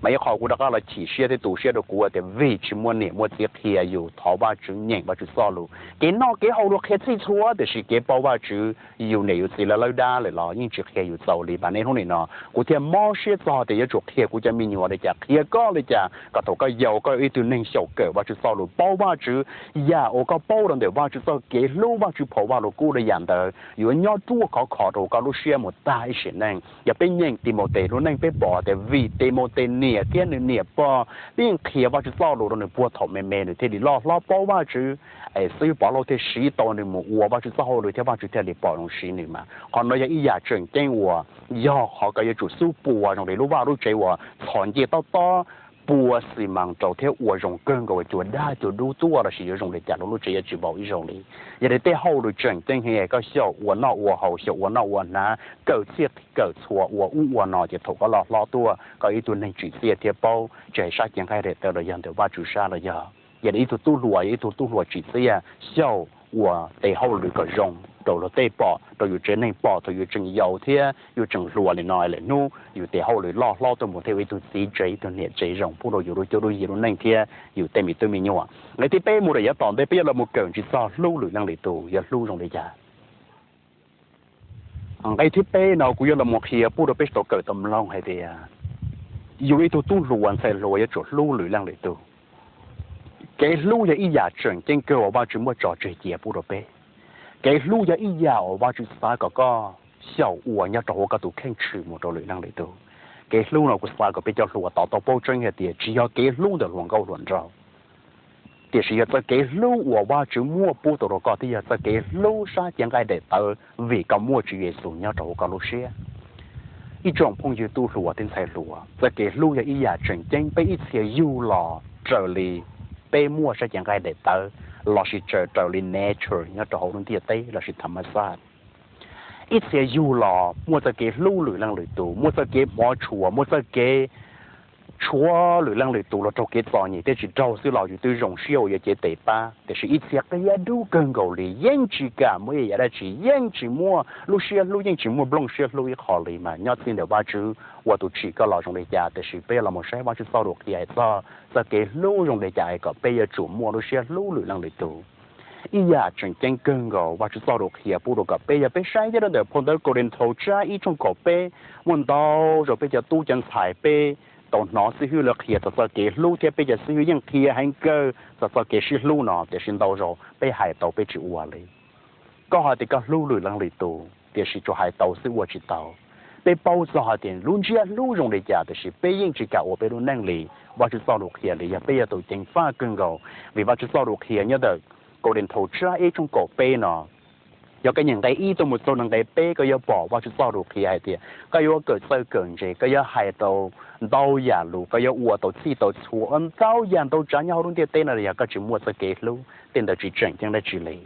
Mas ib qho kuv rov qab los chim siab thiab tu siab rau kuv tias vim tsis muaj niam muaj txiv qhia yus thov Vajtswv, nyeem Vajtswv txoj lus. Kev noj kev haus luag qhia txhij txhua, tiam sis kev paub Vajtswv yus niam yus txiv lawv lawb dab lawm los yeej tsis qhia yus txaus li. Mas niaj hnub nim no kuv thiaj mob siab txog tias yuav tsum qhia kuv cov me nyuam li cas, qhia koj li cas kom thaum koj yau koj ib tug neeg xyaum kawm Vajtswv txoj lus, paub Vajtswv, yam uas koj paub rau ntawm Vajtswv txoj kev hlub, Vajtswv phau Vaj Lug Kub rau yam ntawd yuav nyob ruaj khov kho rau koj lub siab mus tag ib sim neej. Yog peb nyeem Timautes lub neej peb pom tias vim Timautes niam thiab nws niam pog pheej qhia Vajtswv txoj lus rau nws puag thaum me me nws thiaj li loj hlob paub Vajtswv. Es xib hwb Pov Lauj thiaj siv tau nws mus ua Vajtswv txoj hauj lwm thiab Vajtswv thiaj li pom zoo siv nws. Mas qhov no yog ib yam tseem ceeb uas yog qhov koj yuav tsum xub pua zoo li lub vaj lub tsev uas txhos ncej tob tob, pua xi mas rau thiab ua zoo kawg nkaus, cua dab cua dub tuaj lossis yuav zoo li cas los lub tsev yuav tsis vau ib zaug li. Yog li tej hauj lwm tseem ceeb heev, koj xyaum ua noj ua haus, xyaum ua noj ua hnav, kawm txhij kawm txhua, ua ub ua no ces thaum koj loj hlob tuaj koj ib tug neeg tsim txiaj thiab paub, tsis hais sab cev nqaij daim tawv los yog ntawm Vajtswv sab los yog. Yog li ib tug tub hluas yog ib tug tub hluas tsim txiaj, xyaum ua tes hauj lwm kom zoo rau luag tej pom, rau yus tsev neeg pom, thaum yus tseem yau thiab yus tseem hluas li no lawm hnub yus tes hauj lwm loj hlob tuaj mus thiaj ua ib tug txiv tsev ib tug niam tsev zoo pub rau yus lub cuab lub yig lub neej thiab yus tej me tub me nyuam. Nqe thib peb mus rau yav tom ntej peb yuav los mus kawm ntsis txog hlub lwm leej lwm tus, yog hlub zoo li cas. Nqe thib peb no kuv yuav los mus qhia pub rau peb tau kawm tau mloog hais tias yus ib tug tub hluas ntxhais hluas yuav tsum hlub lwm leej lwm tus. Kev hlub yog ib yam tseem ceeb kawg uas Vajtswv muab tso tseg cia pub rau peb. Kev hlub yog ib yam uas Vajtswv xav kom koj xyaum ua nyob rau hauv koj tus kheej tshwm mus rau lwm leej lwm tus. Kev hlub no kuv xav kom peb cov hluas tau paub tseeb hais tias tsis yog kev hlub ntawm hluas nkauj hluas nraug, tiam sis yog txoj kev hlub uas Vajtswv muab pub tau rau koj thiab yog txoj kev hlub sab cev nqaij daim tawv vim koj muaj Tswv Yexus nyob rau hauv koj lub siab. Ib tsoom phooj ywg tub hluas thiab ntxhais hluas, txoj kev hlub yog ib yam tseem ceeb. Peb ib txhia yug los raws li peb muaj sab cev nqaij daim tawv lossis raws li nature nyob rau hauv lub ntiaj teb lossis tha ma xaj. Ib txhia yug los muaj txoj kev hlub lwm leej lwm tus, muaj txoj kev hmov tshua, muaj txoj kev tshuav lwm leej lwm tus los raug kev txom nyem thiab tsis raug xwb los yus twb zoo siab uas yuav cev tes pab. Tiam sis ib txhia qia dub kawg nkaus li, yeej tsis kam muaj ib yam dab tsi, yeej tsis muaj lub siab hlub, yeej tsis muaj nplooj siab hlub ib qho li. Mas nyob txij ntawm Vajtswv ua tus tsim koj los zoo li cas, tiam sis peb los mus saib Vajtswv txoj lus qhia hais txog txoj kev hlub zoo li cas es kom peb yuav tsum muaj lub siab hlub lwm leej lwm tus. Ib yam tseem ceeb kawg nkaus Vajtswv txoj lus qhia pub rau kom peb, yog peb saib nyob rau ntawm phau ntawv Kauleethaus tsab ib tshooj kaum peb, muaj ntau zaus peb cov tub cov ntxhais peb tau hnov xib hwb lawv qhia txog txoj kev hlub thiab peb cov xib hwb yeej qhia heev kawg txog txoj kev sib hlub no, tiam sis ntau zaus peb hais tau peb tsis ua li. Koj hais tias koj hlub lwm leej lwm tus, tiam sis tsuas hais tau xwb ua tsis tau. Peb paub txog hais tias lub ntsiab hlub zoo li cas, tiam sis peb yeej tsis kam ua peb lub neej li. Vajtswv txoj lus qhia li yog peb yog tus ceev faj kawg nkaus, vim Vajtswv txoj lus qhia nyob ntawm Kauleethaus tsab ib tshooj kaum peb no, yog koj nyeem nqe ib tuaj mus txog nqe peb, koj yuav pom Vajtswv txoj lus qhia hais tias koj yuav kawm txawj kawm ntse, koj yuav hais tau ntau yam lus, koj yuav ua tau txhij tau txhua ua ntau yam ntau tsav nyob hauv lub ntiaj teb no, yog koj tsis muaj txoj kev hlub, tej ntawd tsis tseem ceeb dab tsi li.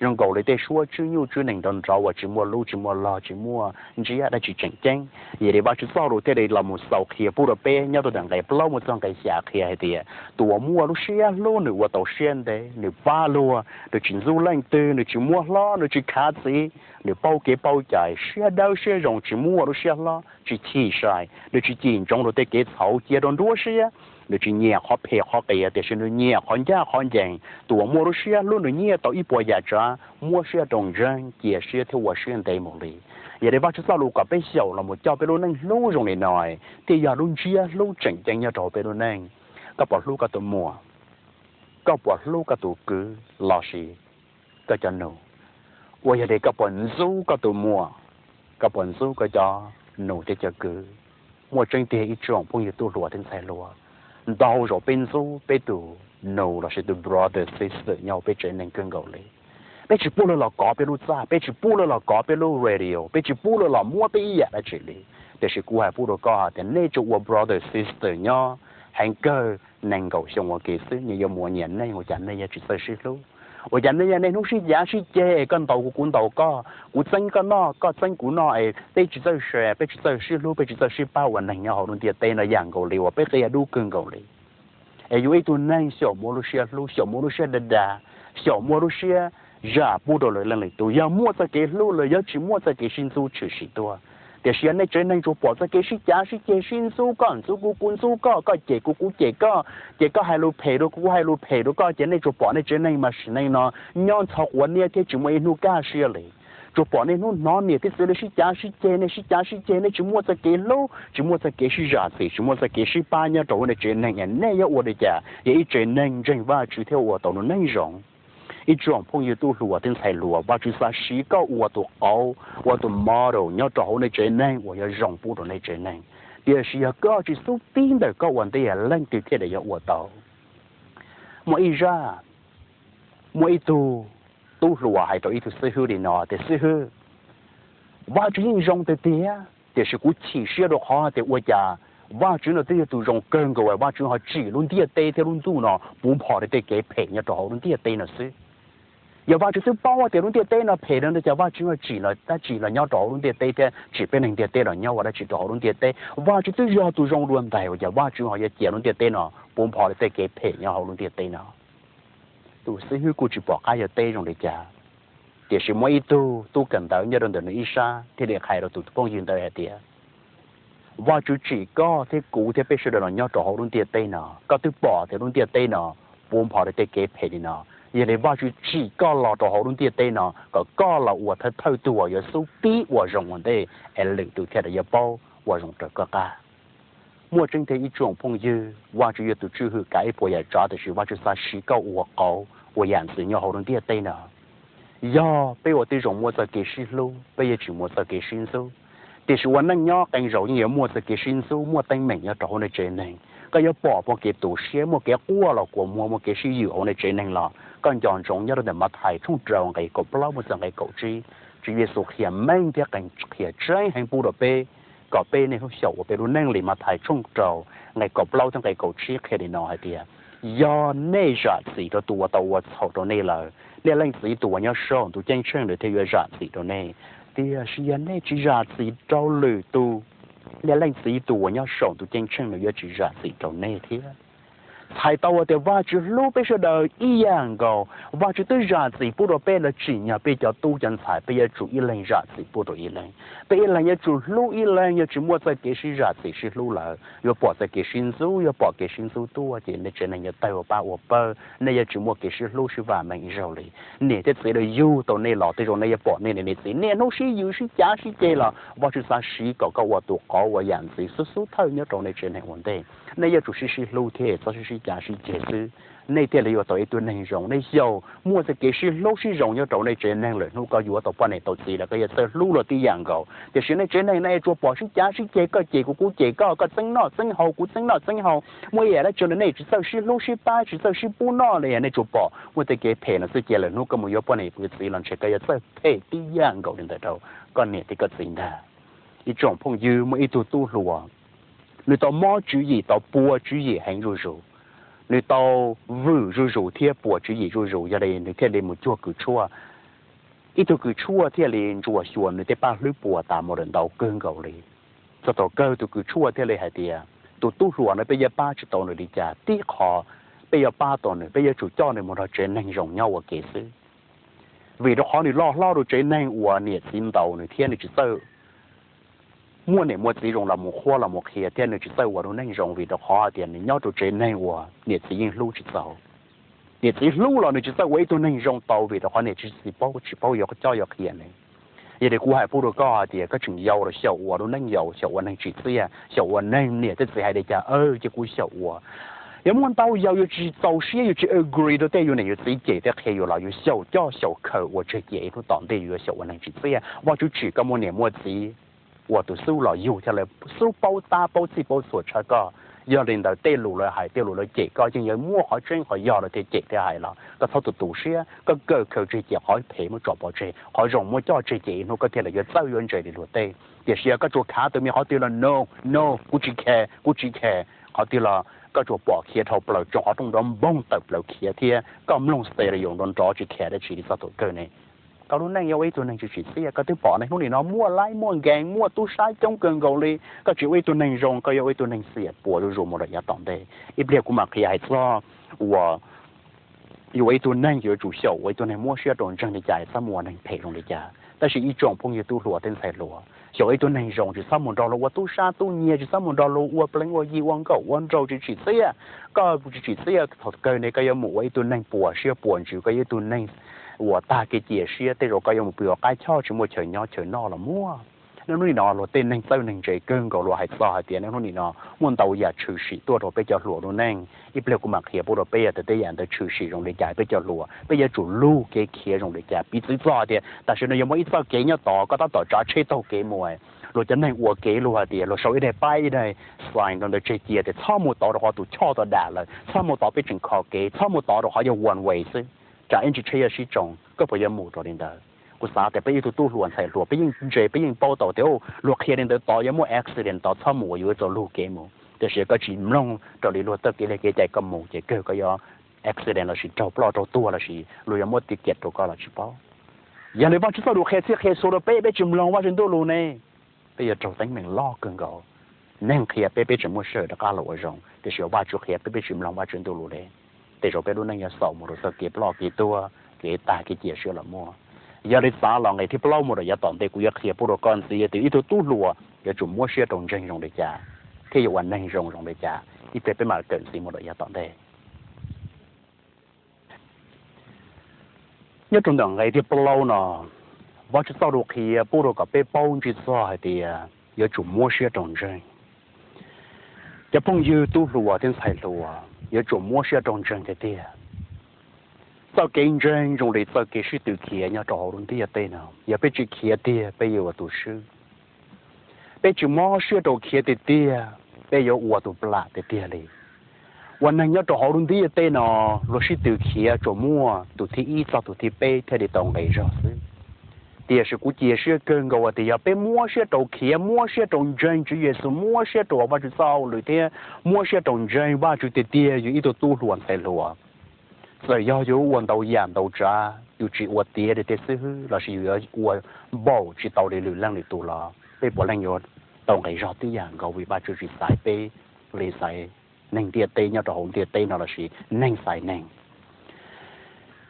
Zoo nkaus li tej suab tswb nyuj tswb nees nrov nrov uas tsis muaj lub tsis muaj log, tsis muaj ntsiab dab tsi tseem ceeb. Yog li Vajtswv txoj lus thiaj li los mus xaus qhia pub rau peb nyob rau ntawm nqe plaub mus txog nqe xya qhia hais tias tus uas muaj lub siab hlub nws ua tau siab ntev, nws pab luag, nws tsis ntxub leej twg, nws tsis muab hlob, nws tsis khav txiv, nws paub kev paub cai, siab dawb siab zoo, tsis muaj lub siab hlob, tsis chim sai, nws tsis cim ntsoov rau tej kev txhaum cia rau nruab siab, nws tsis nyiam qhov phem qhov qias, tiam sis nws nyiam qhov ncaj qhov ncees. Tus uas muaj lub siab hlub nws nyiaj tau ib puas yam tsav, muab siab rau ntseeg, cia siab thiab ua siab ntev mus li. Yog li Vajtswv txoj lus kom peb xyaum los mus coj peb lub neej hlub zoo li no, thiaj yog lub ntsiab hlub tseem ceeb nyob rau hauv peb lub neej. Koj puas hlub koj tus muam? Koj puas hlub koj tus kwv lossis koj cov nus? Uas yog li koj puas ntxub koj tus muam, koj puas ntxub koj cov nus thiab cov kwv? Muaj tseeb tiag ib tsoom phooj ywg tub hluas thiab ntxhais hluas, ntau zaus peb ntxub peb tus nus lossis tus brother sister nyob hauv peb tsev neeg kawg nkaus li. Peb tsis pub lawv los kov peb lub txaj, peb tsis pub lawv los kov peb lub radio, peb tsis pub lawv los muab peb ib yam dab tsi li. Tiam sis kuv hais pub rau koj tias nej tsuas ua brother sister nyob heev kawg nees nkaum xyoo ua ke xwb, nyias yuav mus ua nyias neej, ua cas nej yuav tsis txawj sib hlub? Ua cas nej yog nej hnub sib cav sib ceg, koj ntaus kuv kuv ntaus koj, kuv txeeb koj noj koj txeeb kuv noj es peb tsis txawj share, peb tsis txawj sib hlub, peb tsis txawj sib pab ua neeg nyob hauv lub ntiaj teb no? Yam nkaus li uas peb qia dub kawg nkaus li. Es yuav ib tug neeg xyaum muaj lub siab hlub, xyaum muaj lub siab dag dag, xyaum muaj lub siab zam pub rau lwm leej lwm tus, yog muaj txoj kev hlub lawm, yog tsis muaj txoj kev sib ntxub tshwm sim tuaj. Tiam sis yog nej tsev neeg tsuas pom txoj kev sib cav sib ceg, sib ntxub, koj ntxub kuv kuv ntxub koj, koj cem kuv kuv cem koj, ces koj hais lus phem rau kuv kuv hais lus phem rau koj, ces nej tsuas pom nej tsev neeg mas sim neej no nyob ntxhov quav niab thiab tsis muaj ib hnub kaj siab li. Tsuas pom nej hnub hnov niam thiab txiv lawv sib cav sib ceg, nej sib cav sib ceg, nej tsis muaj txoj kev hlub, tsis muaj txoj kev sib zam txim, tsis muaj txoj kev sib pab nyob rau hauv nej tsev neeg, nej yuav ua li cas yog ib tsev neeg ntseeg Vajtswv thiab ua tau lub neej zoo? Ib tsoom phooj ywg tub hluas thiab ntxhais hluas, Vajtswv xav siv koj ua tus qauv, ua tus model nyob rau hauv nej tsev neeg uas yuav zoo pub rau nej tsev neeg. Tiam sis yog koj tsis xub tib ntawm koj ua ntej, leej twg thiaj li yuav ua tau? Muaj ib zaj, muaj ib tug tub hluas hais rau ib tug xib hwb li no tias, xib hwb, Vajtswv yeej zoo tiag tiag, tiam sis kuv chim siab rau qhov tias ua cas Vajtswv no twb yog tus zoo kawg nkaus es Vajtswv ho tsim lub ntiaj teb thiab lub ntuj no puv npo rau tej kev phem nyob rau hauv lub ntiaj teb no xwb. Yog Vajtswv twb paub tias lub ntiaj teb no phem no, cas Vajtswv ho tsim los dab tsi los nyob rau hauv lub ntiaj teb thiab tsim peb neeg ntiaj teb los nyob ua dab tsi rau hauv lub ntiaj teb? Vajtswv twb yog tus zoo dua ntais, ua cas Vajtswv ho yuav cia lub ntiaj teb no puv npo rau tej kev phem nyob hauv lub ntiaj teb no? Tus xib hwb kuj tsis pom qab yuav teb zoo li cas, tiam sis muaj ib tug tub kawm ntawv nyob rau ntawm nws ib sab thiaj li hais rau tus phooj ywg ntawd hais tias, Vajtswv tsim koj thiab kuv thiab peb sawv daws los nyob rau hauv lub ntiaj teb no, koj twb pom tias lub ntiaj teb no puv npo rau tej kev phem li no. Yog li Vajtswv tsim koj los rau hauv lub ntiaj teb no kom koj los ua thawj thawj tug uas yuav xub tib ua zoo ua ntej, es lwm tus thiaj li yuav paub ua zoo raws koj qab. Muaj tseeb tiag ib tsoom phooj ywg, Vajtswv yog tus tswj hwm kav ib puas yam tsav, tiam sis Vajtswv xav siv koj ua qauv ua yam ntxwv nyob hauv lub ntiaj teb no. Yog peb ua tib zoo muaj txoj kev sib hlub, peb yuav tsis muaj txoj kev sib ntxub. Tiam sis ua neej nyob qee zaus yeej yuav muaj txoj kev sib ntxub, muaj teeb meem nyob rau hauv nej tsev neeg. Koj yuav pom muaj kev tu siab, muaj kev quaj los kua muag, muaj kev sib ywm hauv nej tsev neeg los koj nco ntsoov nyob rau ntawm Mathais tshooj rau nqe kaum plaub mus txog nqe kaum tsib, Tswv Yexus qhia meej thiab qhia tseeb heev pub rau peb kom peb niaj hnub xyaum ua peb lub neej li. Mathais tshooj rau nqe kaum plaub thiab nqe kaum tsib qhia li no hais tias, yog nej zam txim rau tus uas tau ua txhaum rau nej lawm, nej Leej Txiv tus uas nyob saum ntuj ceeb tsheej nws thiaj yuav zam txim rau nej. Tiam sis yog nej tsis zam txim rau lwm tus, nej Leej Txiv tus uas nyob saum ntuj ceeb tsheej nws yuav tsis zam txim rau nej thiab. Txhais tau tias Vajtswv hlub peb sawv daws ib yam nkaus. Vajtswv twb zam txim pub rau peb los tsim nyog peb cov tub cov ntxhais, peb yuav tsum ib leeg zam txim pub rau ib leeg. Peb ib leeg yuav tsum hlub ib leeg, yog tsis muaj txoj kev sib zam txim sib hlub lawm, yuav pom txoj kev sib ntxub, yuav pom kev sib ntxub tuaj, ces nej tsev neeg yuav tawg ua pab ua pawg, nej yuav tsis muaj kev sib hlub sib vam meej ib zaug li. Niam thiab txiv lawv yug tau nej los tej zaum nej yuav pom nej niam txiv niaj hnub sib yws sib cav sib ceg los Vajtswv xav siv kom koj ua tus qauv ua yam ntxwv xub xub thawj nyob rau nej tsev neeg ua ntej. Nej yuav tsum sib sib hlub thiab txhob sib sib cav sib ceg xwb, nej thiaj li yuav tau ib tug neeg zoo. Nej xyaum muaj txoj kev sib hlub sib zoo nyob rau nej tsev neeg lawm, hnub koj yuav tau poj niam tau txiv lawm koj yuav txawj hlub luag tib yam nkaus. Tiam sis nej tsev neeg nej tsuas pom sib cav sib ceg, koj cem kuv kuv cem koj, koj txeeb noj txeeb haus kuv txeeb noj txeeb haus, muaj ib yam dab tsi nej tsis txawj sib hlub sib pab, tsis txawj sib pub noj li, nej tsuas pom muaj tej kev phem no xwb ces lawm hnub koj mus yuav poj niam yuav txiv los ntshe koj yuav txawj phem tib yam nkaus li ntawd rau koj niam thiab koj txiv ntag. Ib tsoom phooj ywg, muaj ib tug tub hluas, nws tau mob tswv yim, tau puas tswv yim heev zuj zus, nws tau vwm zuj zus thiab puas tswv yim zuj zus, yog li nws thiaj li mus cuag kws tshuaj. Ib tug kws tshuaj thiaj li ntsuas xyuas nws tej paj hlwb puas tas mus lawm ntau kawg nkaus li. Txog thaum kawg tus kws tshuaj thiaj li hais tias, tus tub hluas no peb yuav pab tsis tau nws li cas, tib qho peb yuav pab tau nws, peb yuav tsum coj nws mus nrog tsev neeg zoo nyob ua ke xwb. Vim rau qhov nws loj hlob rau tsev neeg uas niam txiv ntaus nws thiab nws tsis txawj muaj niam muaj txiv zoo los mus qhuab los mus qhia thiab nws tsis txawj ua lub neej zoo, vim rau qhov hais tias nws nyob rau tsev neeg uas niam txiv yeej hlub tsis txaus. Niam txiv hlub los nws tsis txawj ua ib tug neeg zoo tau, vim rau qhov niam txiv tsis paub, tsis paub yuav coj yuav qhia nws. Yog li kuv hais pub rau koj hais tias koj tseem yau los xyaum ua lub neej yau, xyaum ua neeg tsim txiaj, xyaum ua neeg niam thiab txiv hais li cas ces kuv xyaum ua. Yog muaj ntau yam yus tsis txaus siab, yus tsis agree rau tej yus niam yus txiv cem thiab qhia yus los yus xyaum coj xyaum khaws ua tseg cia ib hnub tom ntej yus yuav xyaum ua neeg tsim txiaj. Vajtswv tsim koj muaj niam muaj txiv uas tus xub los yug thiaj li xub paub tab paub txhij paub txhua tshaj koj. Yog li ntawd tej lus lawv hais tej lus lawv cem koj yeej yuav muaj qhov tseeb qhov yog lawv thiaj cem thiaj hais los koj txhob tu tu siab, koj kawm khaws tseg cia qhov phem muab tso pov tseg, qhov zoo muab coj tseg cia ib hnub koj thiaj li yuav txawj yuav ntse li luag tej. Tiam sis yog koj tsuas khav tus me qhov twg los no no kuv tsis khe kuv tsis khe, qhov twg los koj tsuas pom khiav dhau plaws tsoom qhov rooj nrov npoog tawm plaws khiav thiab koj mloog stereo nrov nrov tsis khe dab tsi li txog thaum kawg ne. Koj lub neej yuav ua ib tug neeg tsis tsim txiaj, koj twb pom ne, hnub nim no muaj laib muaj nkees muaj tub sab coob kawg nkaus li, koj tsis ua ib tug neeg zoo koj yuav ua ib tug neeg xiam puas zuj zus mus lawm yav tom ntej. Ib pliag kuv mam qhia hais txog uas yuav ua ib tug neeg yuav tsum xyaum ua ib tug neeg muab siab rau ntseeg li cas txhob mus ua neeg phem zoo li cas. Tab sis ib tsoom phooj ywg tub hluas thiab ntxhais hluas, xyaum ua ib tug neeg zoo tsis txhob mus nrog luag ua tub sab tub nyiag, tsis txhob mus nrog luag ua pleev ua yi ua nkauj ua nraug tsis tsim txiaj. Koj tsis tsim txiaj thaum kawg ne koj yuav mus ua ib tug neeg puas siab puas ntsws, koj yuav ib tug neeg uas tag kev cia siab, tej zaum koj yuav mus pw hauv qab choj tsis muaj chaw nyob chaw noj los muaj. Hnub nim no luag tej neeg txawj neeg ntse kawg nkaus luag hais txog hais tias hnub nim no muaj ntau yam tshwm sim tuaj rau peb cov hluas lub neej. Ib pliag kuv mam qhia pub rau peb tias tej yam ntawd tshwm sim zoo li cas, peb cov hluas peb yuav tsum lug kev khiav zoo li cas. Piv txwv txog hais tias tam sim no yuav muaj ib txoj kev nyob tod, koj tab tom tsav tsheb taug kev mus, luag cov neeg ua kev luag hais tias luag sau ib daim paib ib daim sign rau ntawd tseg cia tias txhob mus tod rau qhov tus choj tau dam lawm, txhob mus tod peb tseem kho kev, txhob mus tod rau qhov yog one way xwb, tsam ib ntsis tsheb yuav sib tsoo, koj puas yuav mus rau li ntawd? Kuv xav tias peb ib tug tub hluas ntxhais hluas peb yeej ntse peb yeej paub tau tias luag qhia li ntawd tod yuav muaj accident tod, txhob mus, yuav tsum lug kev mus. Tiam sis koj tsis mloog raws li luag txoj kev li kev cai koj mus ces kawg koj yuav accident lossis raug ploj raug tuag lossis luag yuav muab ticket rau koj los tsis paub. Yog li Vajtswv txoj lus qhia txhij qhia txhua rau peb, peb tsis mloog Vajtswv ntuj lus ne, peb yuav raug teeb meem loj kawg nkaus. Neeg qhia peb, peb tseem muaj sij hawm rov qab los ua zoo, tiam sis Vajtswv qhia peb, peb tsis mloog Vajtswv ntuj lus li, tej zaum peb lub neej yuav xaus mus rau txoj kev ploj kev tuag kev tag kev cia siab los muaj. Yog li xav los nqe thib plaub mus rau yav tom ntej kuv yuav qhia pub rau koj ntxiv tias ib tug tub hluas yuav tsum muab siab rau ntseeg zoo li cas thiab yuav ua neeg zoo zoo li cas, ib pliag peb mam kawm ntxiv mus rau yav tom ntej. Nyob rau ntawm nqe thib plaub no, Vajtswv txoj lus qhia pub rau kom peb paub ntsig txog hais tias yuav tsum muab siab rau ntseeg. Cov phooj ywg tub hluas thiab ntxhais hluas, yuav tsum muab siab rau ntseeg tiag tiag. Txoj kev ntseeg zoo li txoj kev sib tw khiav nyob rau hauv lub ntiaj teb no, yog peb tsis khiav tiag peb yuav ua tus swb. Peb tsis mob siab rau khiav tiag tiag, peb yuav ua tus plam tiag tiag li. Ua neeg nyob rau hauv lub ntiaj teb no, luag sib tw khiav tsuas muaj tus thib ib txog tus thib peb thiaj li tau nqe zog xwb. Tiam sis kuv cia siab kawg nkaus tias yog peb muab siab rau khiav, muab siab rau ntseeg Tswv Yexus, muab siab rau Vajtswv txoj hauj lwm thiab muab siab rau ntseeg Vajtswv tiag tiag, yus ib tug tub hluas ntxhais hluas, txawm yog yus ua ntau yam ntau tsav, yus tsis ua tiav li tej xib hwb lossis yus yuav ua npaum tsis tau li lwm leej lwm tus los peb puav leej yuav tau nqi zog tib yam nkaus vim Vajtswv tsis xaiv peb li xaiv neeg ntiaj teb nyob rau hauv ntiaj teb no lossis neeg xaiv neeg.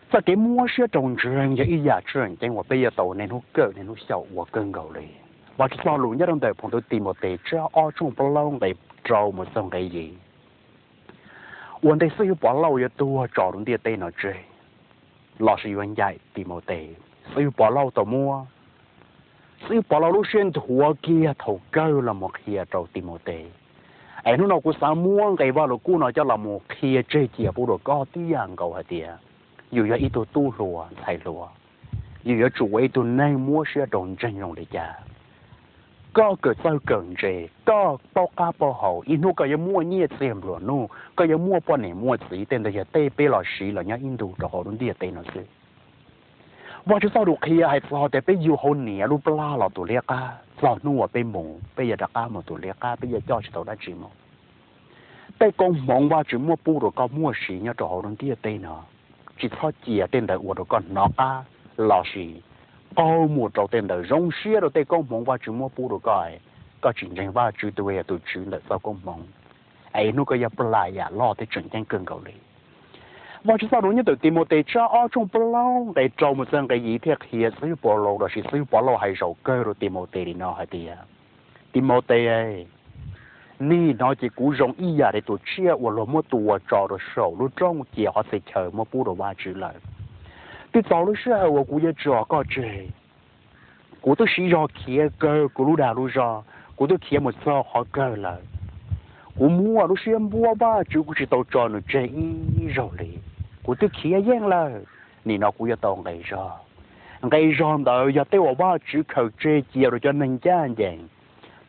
Txoj kev muab siab rau ntseeg yog ib yam tseem ceeb uas peb yuav tau niaj hnub kawm niaj hnub xyaum ua kawg nkaus li. Vajtswv txoj lus nyob rau ntawm phau ntawv Timothes tsab ob tshooj plaub nqe rau mus txog nqe yim ua ntej xib hwb Povlauj yuav tuag tso lub ntiaj teb no tseg lossis yuav ncaim Timothes, xib hwb Povlauj tau muab xib hwb Povlauj lub siab nthuav kiag thaum kawg los mus qhia rau Timothes. Es hnub no kuv xav muab nqe Vajluskub no coj los mus qhia tseg cia pub rau koj tib yam nkaus hais tias yus yog ib tug tub hluas ntxhais hluas, yus yuav tsum ua ib tug neeg muab siab rau ntseeg zoo li cas. Koj kawm txawj kawm ntse, koj paub qab paub hau, ib hnub koj yuav muaj nyiaj txiag nplua nuj, koj yuav muaj poj niam muaj txiv, tej ntawd yog tej peb los siv los nyob ib ntus rau hauv lub ntiaj teb no xwb. Vajtswv txoj lus qhia hais txog tias peb yug hauv niam lub plab los tus liab qab, txog hnub uas peb mus peb yuav rov qab mus tus liab qab, peb yuav coj tsis tau dab tsi mus. Tej koob hmoov Vajtswv muab pub rau koj muaj siv nyob rau hauv lub ntiaj teb no, tsis txhob cia tej ntawd ua rau koj hnov qab lossis qaug mus rau tej ntawd, zoo siab rau tej koob hmoov Vajtswv muab pub rau koj, koj tsis ntseeg Vajtswv tus uas yog tus Tswv ntawm txoj koob hmoov, es ib hnub koj yuav plam yam loj thiab tseem ceeb kawg nkaus li. Vajtswv txoj lus nyob ntawm Timothes tsab ob tshooj plaub nqe rau mus txog nqe yim thiaj qhia xib hwb Povlauj lossis xib hwb Povlauj hais zaum kawg rau Timothes li no hais tias, Timothes, nim no ces kuv zoo ib yam li tus tsiaj uas luag muab tua tso rau saum lub rooj cia qhov txhia chaw muab pub rau Vajtswv lawm. Twb txog lub sij hawm uas kuv yuav tso koj tseg. Kuv twb siv zog khiav kawg kuv lub dag lub zog, kuv twb khiav mus txog qhov kawg lawm. Kuv muaj lub siab npuab Vajtswv, kuv tsis tau tso nws tseg ib zaug li. Kuv twb khiav yeej lawm, nim no kuv yuav tau nqes zog. Nqes zog ntawd yog tej uas Vajtswv khaws tseg cia rau cov neeg ncaj ncees.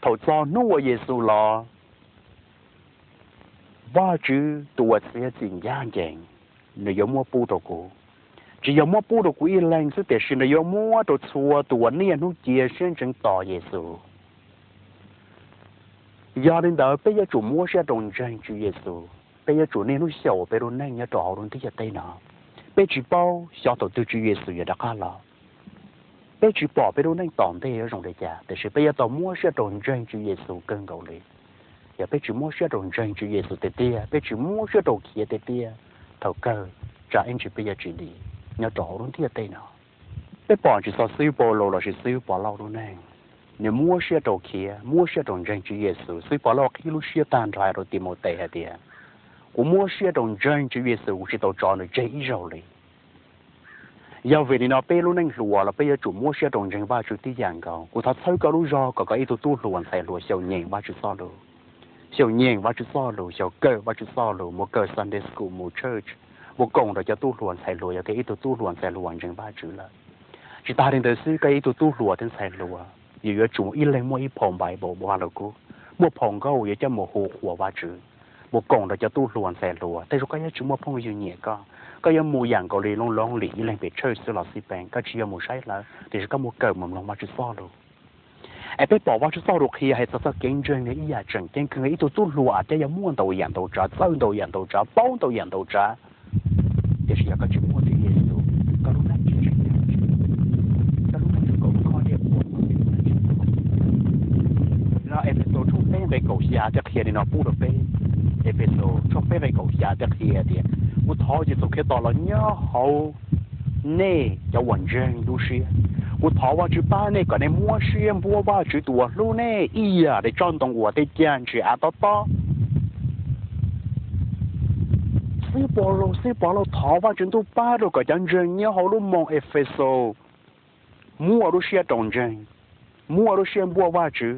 Thaum txog hnub uas Yexus los, Vajtswv tus uas txiav txim ncaj ncees, nws yuav muab pub rau kuv. Tsis yog muab pub rau kuv ib leeg xwb, tiam sis nws yuav muab rau txhua tus uas niaj hnub cia siab ntseeg tos Yexus. Yog li ntawd, peb yuav tsum muab siab rau ntseeg Tswv Yexus, peb yuav tsum niaj hnub xyaum peb lub neej nyob rau hauv lub ntiaj teb no. Peb tsis paub xyov thaum twg Tswv Yexus yuav rov qab los. Peb tsis pom peb lub neej tom ntej yuav zoo li cas, tiam sis peb yuav tau muab siab rau ntseeg Tswv Yexus kawg nkaus li. Yog peb tsis muab siab rau ntseeg Tswv Yexus tiag tiag, peb tsis muab siab rau khiav tiag tiag, thaum kawg tsam ib ntsis peb yuav tsis dim nyob rau hauv lub ntiaj teb no. Peb pom tsis txog xib hwb Paulus lossis xib hwb Povlauj lub neej, nws muab siab rau khiav, muab siab rau ntseeg Tswv Yexus. Xib hwb Povlauj qhib lub siab tag nrho rau Timothes hais tias, kuv muab siab rau ntseeg Tswv Yexus, kuv tsis tau tso nws tseg ib zaug li. Yog vim li no peb lub neej hluas los peb yuav tsum muab siab rau ntseeg Vajtswv tib yam nkaus. Kuv thov txhawb koj lub zog kom koj ib tug tub hluas ntxhais hluas xyaum nyeem Vajtswv txoj lus, xyaum nyeem Vajtswv txoj lus, xyaum kawm Vajtswv txoj lus, mus kawm Sunday school, mus church, mus koom rau cov tub hluas ntxhais hluas yog koj ib tug tub hluas ntxhais hluas ntseeg Vajtswv lawm. Tsis tas li ntawd xwb, koj ib tug tub hluas thiab ntxhais hluas, yus yuav tsum ib leeg muaj ib phau Bible, Vajluskub, muaj phau nkauj yuav coj mus hu qhuas Vajtswv, mus koom rau cov tub hluas ntxhais hluas. Tej zaum koj yuav tsis muaj phooj ywg nyiam koj, koj yuav mus yam nkaus li loo loo lim ib leeg pem tshawj xwb los xij peem, koj tsis yog mus saib lawv, tiam sis koj mus kawm mus mloog Vajtswv txoj lus. Es peb pom Vajtswv txoj lus qhia hais txog txoj kev ntseeg no ib yam tseem ceeb kawg. Ib tug tub hluas thiaj yog muaj ntau yam ntau tsav, txawj ntau yam ntau tsav, paub ntau yam ntau tsav, tiam sis yog koj tsis muaj Tswv Yexus, koj lub neej tsis ntseeg Vajtswv, koj lub neej zoo nkaus koj niaj ua koj lub neej tsis tau. Nim no Efexus tshooj peb nqe kaum xya thiaj qhia li no pub rau peb. Efexus tshooj peb nqe kaum xya thiaj qhia tias, kuv thov Yexus Khetos los nyob hauv nej cov uas ntseeg lub siab. Kuv thov Vajtswv pab nej kom nej muab siab npuab Vajtswv tus uas hlub nej ib yam li tsob ntoo uas tej cag ntsia av tob tob. Xib Paulus, xib Paulus thov Vajtswv ntuj pab rau kom cov ntseeg nyob hauv lub moos Efexus muaj lub siab rau ntseeg, muaj lub siab npuab Vajtswv.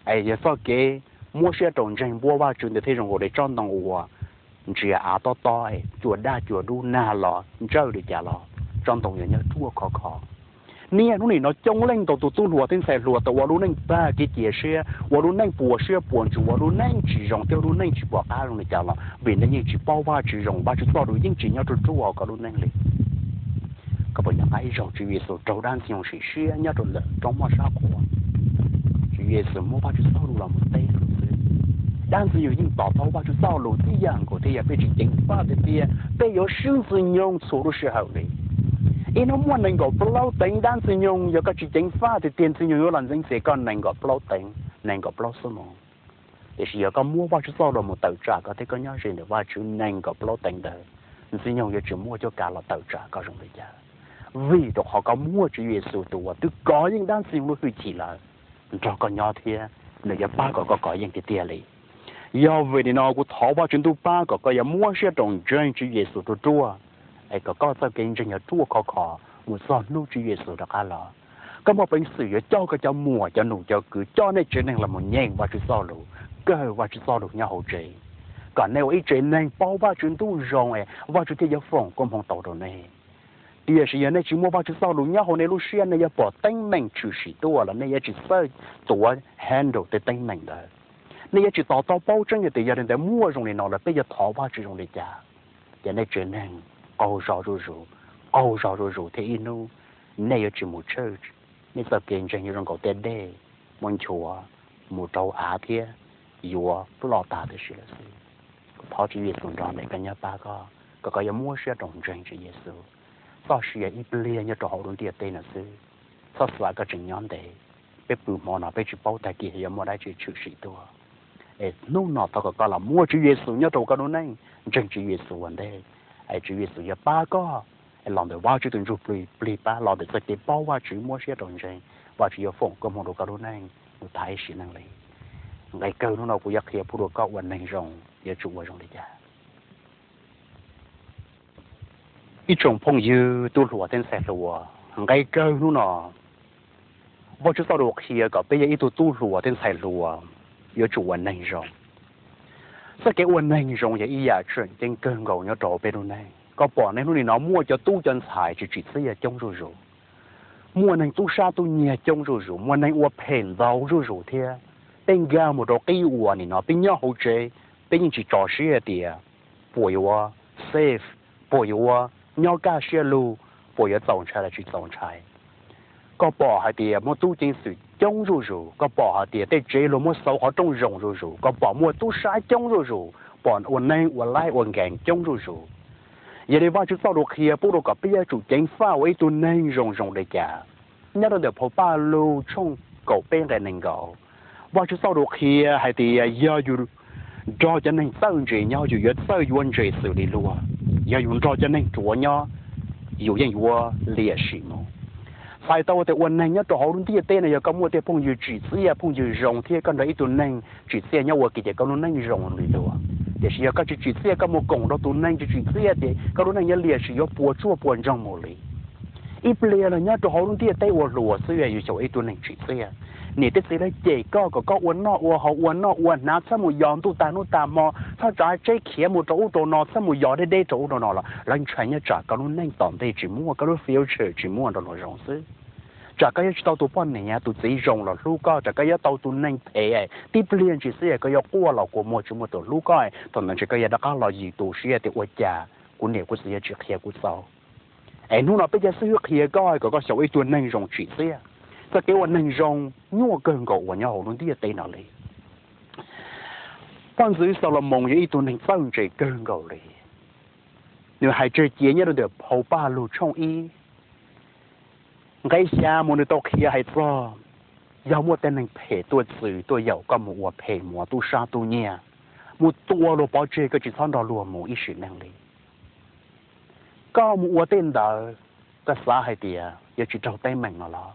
Es yog txoj kev muab siab rau ntseeg npuab Vajtswv ntawd thiaj zoo nkaus li tsob ntoo uas ntsia av tob tob, cua daj cua dub nag los ntsawj li cas los tsob ntoo yuav nyob ruaj khov kho. Niaj hnub nim no coob leej ntau tus tub hluas thiab ntxhais hluas tau ua lub neej pag kev cia siab, ua lub neej puas siab puas ntsws, ua lub neej tsis zoo thiab lub neej tsis pom qab zoo li cas los vim nej yeej tsis paub Vajtswv zoo, Vajtswv txoj lus yeej tsis nyob ruaj ruaj hauv koj lub neej li. Koj puas nco qab ib zaug Tswv Yexus raug dab Ntxwg Nyoog sim siab nyob rau ntawm roob moj sab qhua? Tswv Yexus muab Vajtswv txoj lus los mus teb rau xwb. Dab Ntxwg Nyoog yeej to taub Vajtswv txoj lus tib yam nkaus thiab yog peb tsis ceev faj tiag tiag, peb yuav swb Ntxwg Nyoog txhua lub sij hawm li. Ib hnub muaj nees nkaum plaub teev dab Ntxwg Nyoog, yog koj tsis ceev faj tiag tiag Ntxwg Nyoog yuav los ntxeev txiav koj nees nkaum plaub teev. nees nkaum plaub xuab moos. Tiam sis yog koj muab Vajtswv txoj lus mus tawm tsam koj thiab koj nyob ze ntawm Vajtswv nees nkaum plaub teev ntawd, Ntxwg Nyoog yuav tsis muaj cuab kav los tawm tsam koj zoo li cas. Vim rau qhov koj muaj Tswv Yexus tus uas twb kov yeej dab Ntxwg Nyoog lub hwj chim lawm nrog koj nyob thiab nws yuav pab kom koj kov yeej tiag tiag li. Yog vim li no kuv thov Vajtswv ntuj pab kom koj yuav muab siab rau ntseeg Tswv Yexus ruaj ruaj, es kom koj txoj kev ntseeg yog ruaj khov kho mus txog hnub Tswv Yexus rov qab los. Koj muaj peev xwm yuav coj koj cov muam cov nus cov kwv coj nej tsev neeg los mus nyeem Vajtswv txoj lus, kawm Vajtswv txoj lus nyob hauv tsev, kom nej ua ib tsev neeg paub Vajtswv ntuj zoo es Vajtswv thiaj yuav foom koob hmoov tau rau nej. Tiam sis yog nej tsis muaj Vajtswv txoj lus nyob hauv nej lub siab, nej yuav pom teeb meem tshwm sim tuaj los nej yuav tsis txawj tuav handle tej teeb meem ntawd. Nej yuav tsis to taub paub tseeb hais tias yog li ntawd muaj zoo li no lawm peb yuav thov Vajtswv zoo li cas. Ces nej tsev neeg qaug zog zuj zus, qaug zog zuj zus thiab ib hnub nej yuav tsis mus church, nej txoj kev ntseeg yuav zoo nkaus tej dej muab nchuav mus rau av thiab yuav ploj tag tib si lawm xwb. Kuv thov Tswv Yexus nrog ntawm koj nyob pab koj, kom koj yuav muab siab rau ntseeg Tswv Yexus. Txoj sia ib pliag nyob rau hauv lub ntiaj teb no xwb. Txhob xav koj tseem nyob ntev, peb pw hmo no peb tsis paub tag kis yuav muaj dab tsi tshwm sim tuaj. Es hnub no thov kom koj los muaj Tswv Yexus nyob rau koj lub neej, ntseeg Tswv Yexus ua ntej, es Tswv Yexus yuav pab koj los ntawm Vajtswv tus Ntsujplig pab, los ntawm txoj kev paub Vajtswv muab siab rau ntseeg, Vajtswv yuav foom koob hmoov rau koj lub neej mus tas ib sim neej li. Nqe kawg hnub no kuv yuav qhia pub rau koj ua neeg zoo yuav tsum ua zoo li cas. Ib tsoom phooj ywg tub hluas thiab ntxhais hluas, nqe kawg hnub no, Vajtswv txoj lus qhia kom peb yog ib tug tub hluas thiab ntxhais hluas yuav tsum ua neeg zoo. Txoj kev ua neeg zoo yog ib yam tseem ceeb kawg nkaus nyob rau peb lub neej. Koj pom nej hnub nim no muaj cov tub cov ntxhais tsis tsim txiaj coob zuj zus, muaj neeg tub sab tub nyiag coob zuj zus, muaj neeg ua phem ntau zuj zus thiab. Peb nkag mus rau qib uas nim no peb nyob hauv tsev, peb yeej tsis tso siab tias puas yuav safe, puas yuav nyob kaj siab lug, puas yuav txaus ntshai los tsis txaus ntshai. Koj pom hais tias muaj tub ceev xwm coob zuj zus, koj pom hais tias tej tsev luag muab xauv qhov rooj zoo zuj zus, koj pom muaj tub sab coob zuj zus, pom ua neeg ua laib ua nkees coob zuj zus. Yog li Vajtswv txoj lus qhia pub rau kom peb yuav tsum ceev faj ua ib tug neeg zoo zoo li cas. Nyob rau ntawm phau Pajlug tshooj kaum peb nqe nees nkaum, Vajtswv txoj lus qhia hais tias yog yus nrog cov neeg txawj ntse nyob yus yuav txawj yuav ntse xws li luag, yog yus nrog cov neeg ruam nyob yus yeej yuav liam sim mus. Txhais tau tias ua neeg nyob rau hauv lub ntiaj teb no yog koj muaj tej phooj ywg tsim txiaj phooj ywg zoo thiab koj nrog ib tug neeg tsim txiaj nyob ua ke ces koj lub neej zoo li luag. Tiam sis yog koj tsis tsim txiaj, koj mus koom rau tus neeg tsis tsim txiaj ces koj lub neej yuav liam sim yuav puas tsuaj puas ntsoog mus li. Ib pliag los nyob rau hauv lub ntiaj teb ua hluas xwb yus xyaum ib tug neeg tsim txiaj. Niam thiab txiv lawv cem koj kom koj ua noj ua haus ua noj ua hnav txhob mus yos ntuj tag hnub tag hmo, txhob tsav tseb khiav mus rau ub rau no, txhob mus yos deb deb rau ub rau no los lawv ntshai nyob tsam koj lub neej tom ntej tsis muaj, koj lub future tsis muaj nrog luag zoo xwb. Tsam koj yuav tsis tau tus poj niam tus txiv zoo los hlub koj, tsam koj yuav tau tus neeg phem, tib pliag ntsis xwb koj yuav quaj los kua muag tsis muaj tus hlub koj, thaum ntawd ntshe koj yuav rov qab los yws tus siab tias ua cas kuv niam kuv txiv yuav tsis qhia kuv txaus. Es hnub no peb cov xib hwb qhia koj kom koj xyaum ib tug neeg zoo tsim txiaj. Txoj kev ua neeg zoo nyuaj kawg nkaus uas nyob hauv lub ntiaj teb no li. Poj ntxwv Xalumoos yog ib tug neeg txawj ntse kawg nkaus li. Nws hais tseg cia nyob rau ntawm phau Pajlug tshooj ib nqe xya mus nws tau qhia hais txog, yog muaj tej neeg phem tuaj txwv tuaj yaum koj mus ua phem mus ua tub sab tub nyiag, mus tua luag pov tseg, koj tsis txhob nrog luag mus ib sim neej li. Koj mus ua tej ntawd, koj xav hais tias yuav tsis raug teeb meem no los?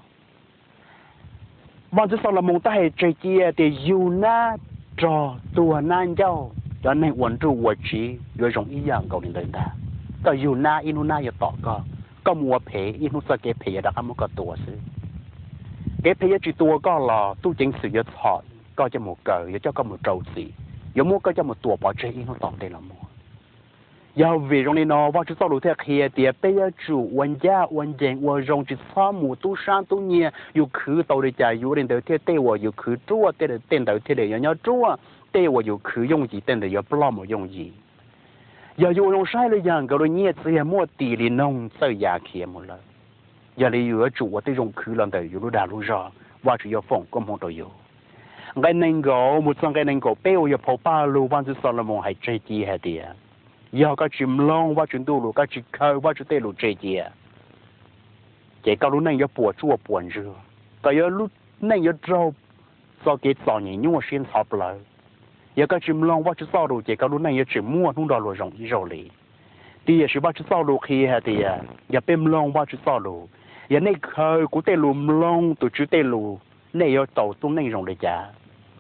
Vaj ntxwv Xalumoos tab hais tseg cia tias yug nab rog tuag nab ncauj, cov neeg ua nruj ua tsiv yuav zoo ib yam nkaus li ntawd ntag. Koj yug nab ib hnub nab yuav tom koj, koj mus ua phem ib hnub txoj kev phem yuav rov qab muab koj tua xwb. Kev phem yuav tsis tua koj los tub ceev xwm yuav txhom koj coj mus kaw, yuav coj koj mus rau txim, yuav muab koj coj mus tua pov tseg ib hnub tom ntej los mus. Yog vim zoo li no Vajtswv txoj lus thiaj qhia tias peb yuav tsum ua ncaj ua ncees ua zoo, tsis txhob mus tub sab tub nyiag. Yus khwv tau li cas yus ua li ntawd thiab, tej uas yus khwv ruaj tej ntawd thiaj li yuav nyob ruaj, tej uas yus khwv yooj yim tej ntawd yuav ploj mus yooj yim. Yog yus ua zoo saib li yog nkawd lub nyiaj txiag muaj tis li noog txawj ya khiav mus lawm. Yog li yus yuav tsum ua tej zoo khwv los ntawm yus lub dag lub zog, Vajtswv yuav foom koob hmoov rau yus. Nqe nees nkaum mus txog nqe nees nkaum peb uas yog phau Pajlug, vaj ntxwv Xalumoos hais tseg cia hais tias, yog koj tsis mloog Vajtswv ntuj lus, koj tsis khaws Vajtswv tej lus tseg cia, ces koj lub neej yuav puas tsuaj puas ntsoog, koj yuav lub neej yuav raug txoj kev txom nyem nyuaj siab ntxhov plawv. Yog koj tsis mloog Vajtswv txoj lus ces koj lub neej yuav tsis muaj hnub nrog luag zoo ib zaug li. Tiam sis Vajtswv txoj lus qhia hais tias yog peb mloog Vajtswv txoj lus, yog nej khaws kuv tej lus mloog tus Tswv tej lus, nej yuav tau lub neej zoo li cas.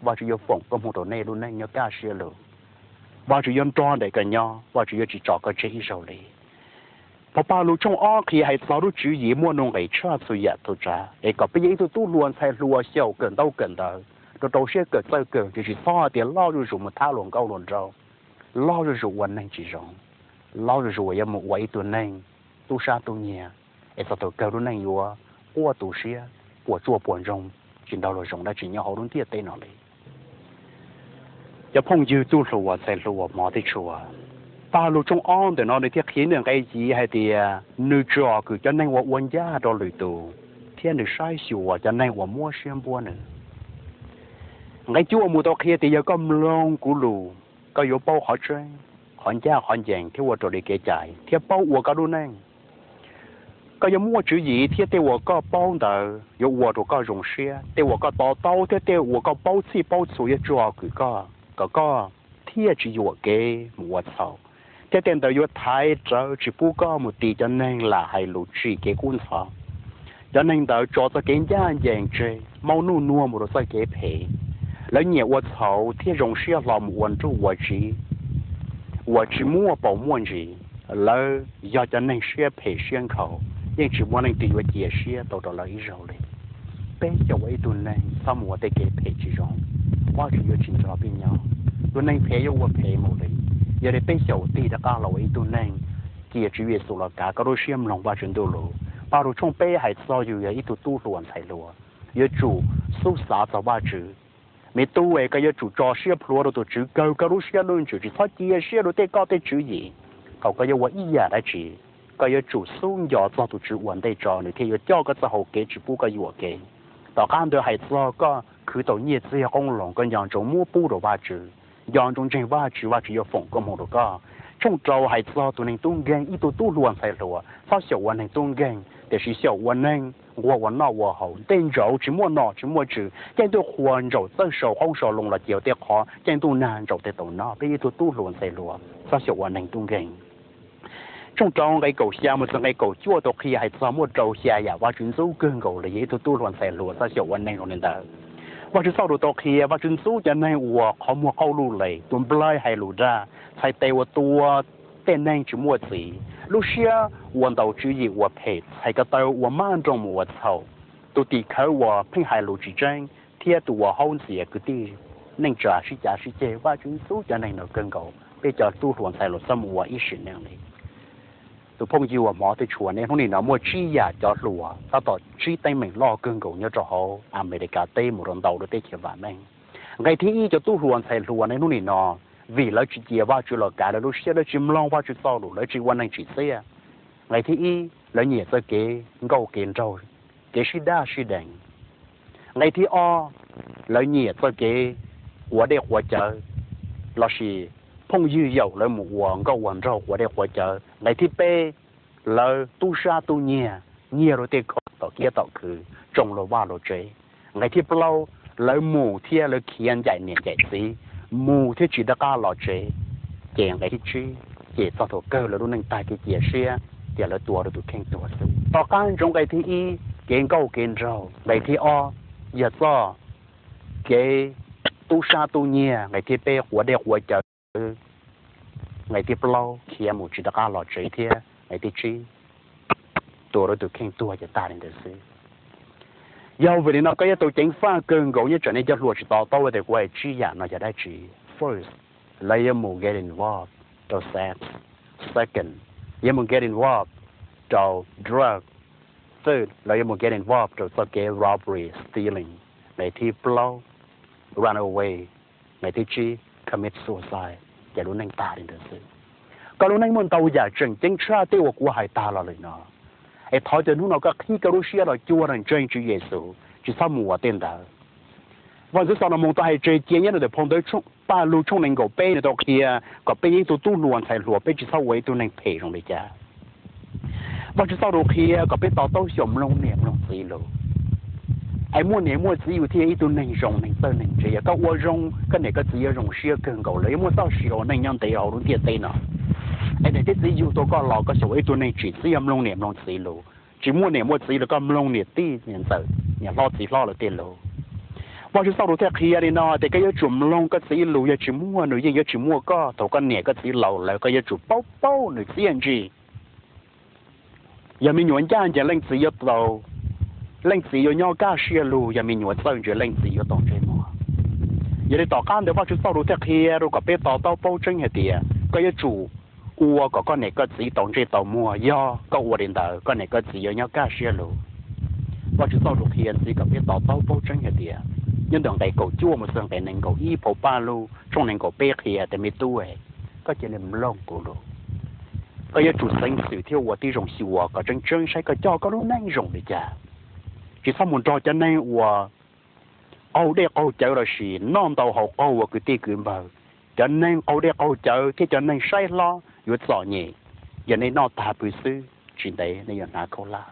Vajtswv yuav foom koob hmoov rau nej lub neej nyob kaj siab lug. Vajtswv yuav nrog ntawm koj nyob, Vajtswv yuav tsis tso koj tseg ib zaug li. Phau Pajlug tshooj ob qhia hais txog lub tswv yim muaj nuj nqis tshaj txhua yam txhua tsav, es kom peb yog ib tug tub hluas ntxhais hluas xyaum kawm ntaub kawm ntawv, rau rau siab kawm txawj kawm, ces tsis txhob hais tias loj zuj zus mus thab luag nkauj luag nraug, loj zuj zus ua neeg tsis zoo, loj zuj zus uas yuav mus ua ib tug neeg tub sab tub nyiag, es txog thaum kawg lub neej yuav quaj tu siab, puas tsuaj puas ntsoog, tsis nrog luag zoo dab tsi nyob hauv lub ntiaj teb no li. Cov phooj ywg tub hluas ntxhais hluas hmov thiab tshua, Pajlug tshooj ob ntawm no nws thiaj qhia nws nqe yim hais tias nws tsom kwm cov neeg uas ua ncaj rau lwm tus, thiab nws saib xyuas cov neeg uas muab siab npuab nws. Nqe cuaj mus tau qhia tias yog koj mloog kuv lus, koj yuav paub qhov tseeb, qhov ncaj qhov ncees thiab ua raws li kev cai thiab paub ua koj lub neej. Koj yuav muaj tswv yim thiab tej uas koj paub ntawd yuav ua rau koj zoo siab. Tej uas koj to taub thiab tej uas koj paub txhij paub txhua yuav tsom kwm koj kom koj thiaj tsis yuam kev mus ua txhaum, thiab tej ntawd yuav thaiv rawv tsis pub koj mus ti cov neeg lam hais lus tsim kev kub ntxhov. Cov neeg ntawd tso txoj kev ncaj ncees tseg, maub nuj nuag mus rau txoj kev phem. Lawv nyiam ua txhaum thiab zoo siab hlo mus ua nruj ua tsiv uas tsis muaj paus muaj ntsis. Lawv yog cov neeg siab phem siab nkhaus, yeej tsis muaj leej twg yuav cia siab tau rau lawv ib zaug li. Peb xyaum ua ib tug neeg txhob mus ua tej kev phem tsis zoo, Vajtswv yuav tsis nrog peb nyob. Tus neeg phem yuav ua phem mus li. Yog li peb xyaum tig rov qab los ua ib tug neeg, cia Tswv Yexus los kav koj lub siab mloog Vajtswv ntuj lus. Pajlug tshooj peb hais txog yus yog ib tug tub hluas ntxhais hluas, yuav tsum xub xav txog Vajtswv. Me tub es, koj yuav tsum tso siab plhuav rau tus Tswv, kawg koj lub siab lub ntsws, tsis txhob cia siab rau tej koj tej tswv yim. Thaum koj yuav ua ib yam dab tsi, koj yuav tsum xub nco txog tus Tswv ua ntej tso, nws thiaj yuav coj koj txoj hau kev tsis pub koj yuam kev. Tom qab ntawd hais txog koj khwv tau nyiaj txiag qoob loo, koj nco ntsoov muab pub rau Vajtswv, nco ntsoov ntseeg Vajtswv, Vajtswv yuav foom koob hmoov rau koj. Tshooj rau hais txog tus neeg tub nkeeg, ib tug tub hluas ntxhais hluas txhob xyaum ua neeg tub nkeeg, tiam sis xyaum ua neeg nquag ua noj ua haus, tej ntsaum tsis muaj nom tsis muaj tswv, caij ntuj qhuas ntsaum txawj sau qoob sau loo los cia tej qhov caij ntuj nag ntsaum tej tau noj. Peb ib tug tub hluas ntxhais hluas txhob xyaum ua neeg tub nkeeg. Tshooj rau nqe kaum xya mus txog nqe kaum cuaj tau qhia hais txog muaj rau xya yam Vajtswv ntxub kawg nkaus li, yog ib tug tub hluas ntxhais hluas txhob xyaum ua neeg zoo li ntawd. Vajtswv txoj lus tau qhia, Vajtswv ntxub cov neeg uas qhov muag qaug luj les, tus nplaig hais lus dag, txhais tes uas tua tej neeg tsis muaj txiv, lub siab uas ntaus tswv yim uas phem, txhais ko taw uas maj nroos mus ua txhaum, tus tim khawv uas pheej hais lus tsis tseeb, thiab tus uas haub ntxias kwv tij neej tsa sib cav sib ceg. Vajtswv ntxub cov neeg no kawg nkaus, peb cov tub hluas ntxhais hluas txhob mus ua ib sim neej li. Tus phooj ywg uas hmov thiab tshua, nej hnub nim no muaj tsib yam cov hluas tab tom tsib teeb meem loj kawg nkaus nyob rau hauv Amelikas teb mus rau ntau lub teb chaws vam meej. Nqe thib ib, cov tub hluas ntxhais hluas nej hnub nim no, vim lawv tsis cia Vajtswv los kav lawv lub siab, lawv tsis mloog Vajtswv txoj lus, lawv tsis ua neeg tsim txiaj. Nqe thib ib, lawv nyiam txoj kev nkauj kev nraug, kev sib daj sib deev. Nqe thib ob, lawv nyiam txoj kev quav dej quav cawv, lossis phooj ywg yaum lawv mus ua nkauj ua nraug quav dej quav cawv. Nqe thib peb, lawv tub sab tub nyiag, nyiag rau tej khoom tom kiab tom khw, tsoo luag vaj luag tsev. Nqe thib plaub, lawv mus thiab lawv khiav ncaim niam ncaim txiv, mus thiab tsis rov qab los tsev. Ces nqe thib tsib, ces txog thaum kawg lawv lub neej tag kev cia siab, ces lawv tua rau tus kheej tuag xwb. Tom qab ntsoov nqe thib ib, kev nkauj kev nraug, nqe thib ob, yog txoj kev tub sab tub nyiag, nqe thib peb quav dej quav cawv, nqe thib plaub khiav mus tsis rov qab los tsev, thiab nqe thib tsib, tua rau tus kheej tuag ces tag li ntawd xwb. Yog vim li no koj yuav tau ceev faj kawg nkaus. Nyob tsam nej cov hluas tsis to taub tias kuv hais tsib yam no yog dab tsi. First, lawv yuav mus get involved rau sex. Second, yuav mus get involved rau drug. Third, lawv yuav mus get involved rau txoj kev robbery, stealing. Nqe thib plaub, run away. Nqe thib tsib, commit suicide. Ces lub neej tag li ntawd xwb. Koj lub neej muaj ntau yam tseem ceeb tshaj tej uas kuv hais tag los lawm no. Es thov cov hnub no koj qhib koj lub siab los cuag los ntseeg Tswv Yexus, tsis txhob mus ua tej ntawd. Vaj ntxwv Xalumoos tau hais tseg cia nyob rau ntawm phau ntawv Pajlug tshooj nees nkaum peb, nws tau qhia kom peb yog ib tug tub hluas ntxhais hluas, peb tsis txhob ua ib tug neeg phem zoo li cas. Vajtswv txoj lus qhia kom peb to taub xyaum mloog niam mloog txiv lus. Es muaj niam muaj txiv yug thiaj ib tug neeg zoo, neeg txawj neeg ntse. Yog koj ua zoo, koj niam koj txiv yuav zoo siab kawg nkaus lawm. Yuav muaj txoj sia ua neej nyob ntev hauv lub ntiaj teb no, es niam thiab txiv yug tau koj los koj xyaum ua ib tug neeg tsim txiaj, mloog niam mloog txiv lus. Tsis muaj niam muaj txiv los koj mloog niam tij niam ntxawm, niam hlob txiv hlob lawv tej lus. Vajtswv txoj lus thiaj qhia li no tias koj yuav tsum mloog koj txiv lus, yog tsis muaj nws yeej yuav tsis muaj koj. Thaum koj niam koj txiv laus lawm koj yuav tsum paub paub nws txiaj ntsig. Yog me nyuam ncaj ncees leej txiv yuav tau, leej txiv yuav nyob kaj siab lug, yog me nyuam txawj ntse leej txiv yuav tau ntsej muag. Yog li tom qab ntawd Vajtswv txoj lus thiaj qhia rau kom peb to taub paub tseeb hais tias koj yuav tsum ua kom koj niam koj txiv tau ntsej tau muag. Yog koj ua li ntawd koj niam koj txiv yuav nyob kaj siab lug. Vajtswv txoj lus qhia ntxiv kom peb to taub paub tseeb hais tias nyob ntawm nqe kaum cuaj mus txog nqe nees nkaum ib phau Pajlug tshooj nees nkaum peb qhia tias me tub, koj cia li mloog kuv lus. Koj yuav tsum xeev xwm thiab ua tib zoo xyuas kom tseeb tseeb saib koj coj koj lub neej zoo li cas. Tsis txhob mus nrog cov neeg uas qaug dej qaug cawv lossis noj ntau haus qaug ua kwv tij kwv npawg. Cov neeg qaug dej qaug cawv thiab cov neeg saib hlob yuav txom nyem. Yog nej noj tag pw xwb, tsis ntev nej yuav hnav khaub hlab.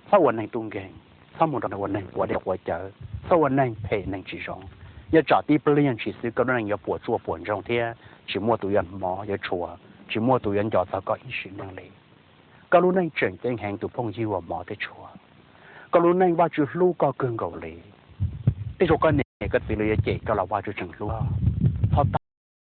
Txhob ua neeg tub nkeeg, txhob mus nrog neeg ua neeg quav dej quav cawv, txhob ua neeg phem neeg tsis zoo. Nyob tsam tib pliag ntshis xwb koj lub neej yuav puas tsuaj puas ntsoog thiab tsis muaj tus yuav hmov yuav tshua, tsis muaj tus yuav nco txog koj ib sim neej li. Koj lub neej tseem ceeb heev tus phooj ywg uas hmov thiab tshua. Koj lub neej Vajtswv hlub koj kawg nkaus li. Tej zaum koj niam koj txiv lawv yuav cem koj los Vajtswv tseem hlub.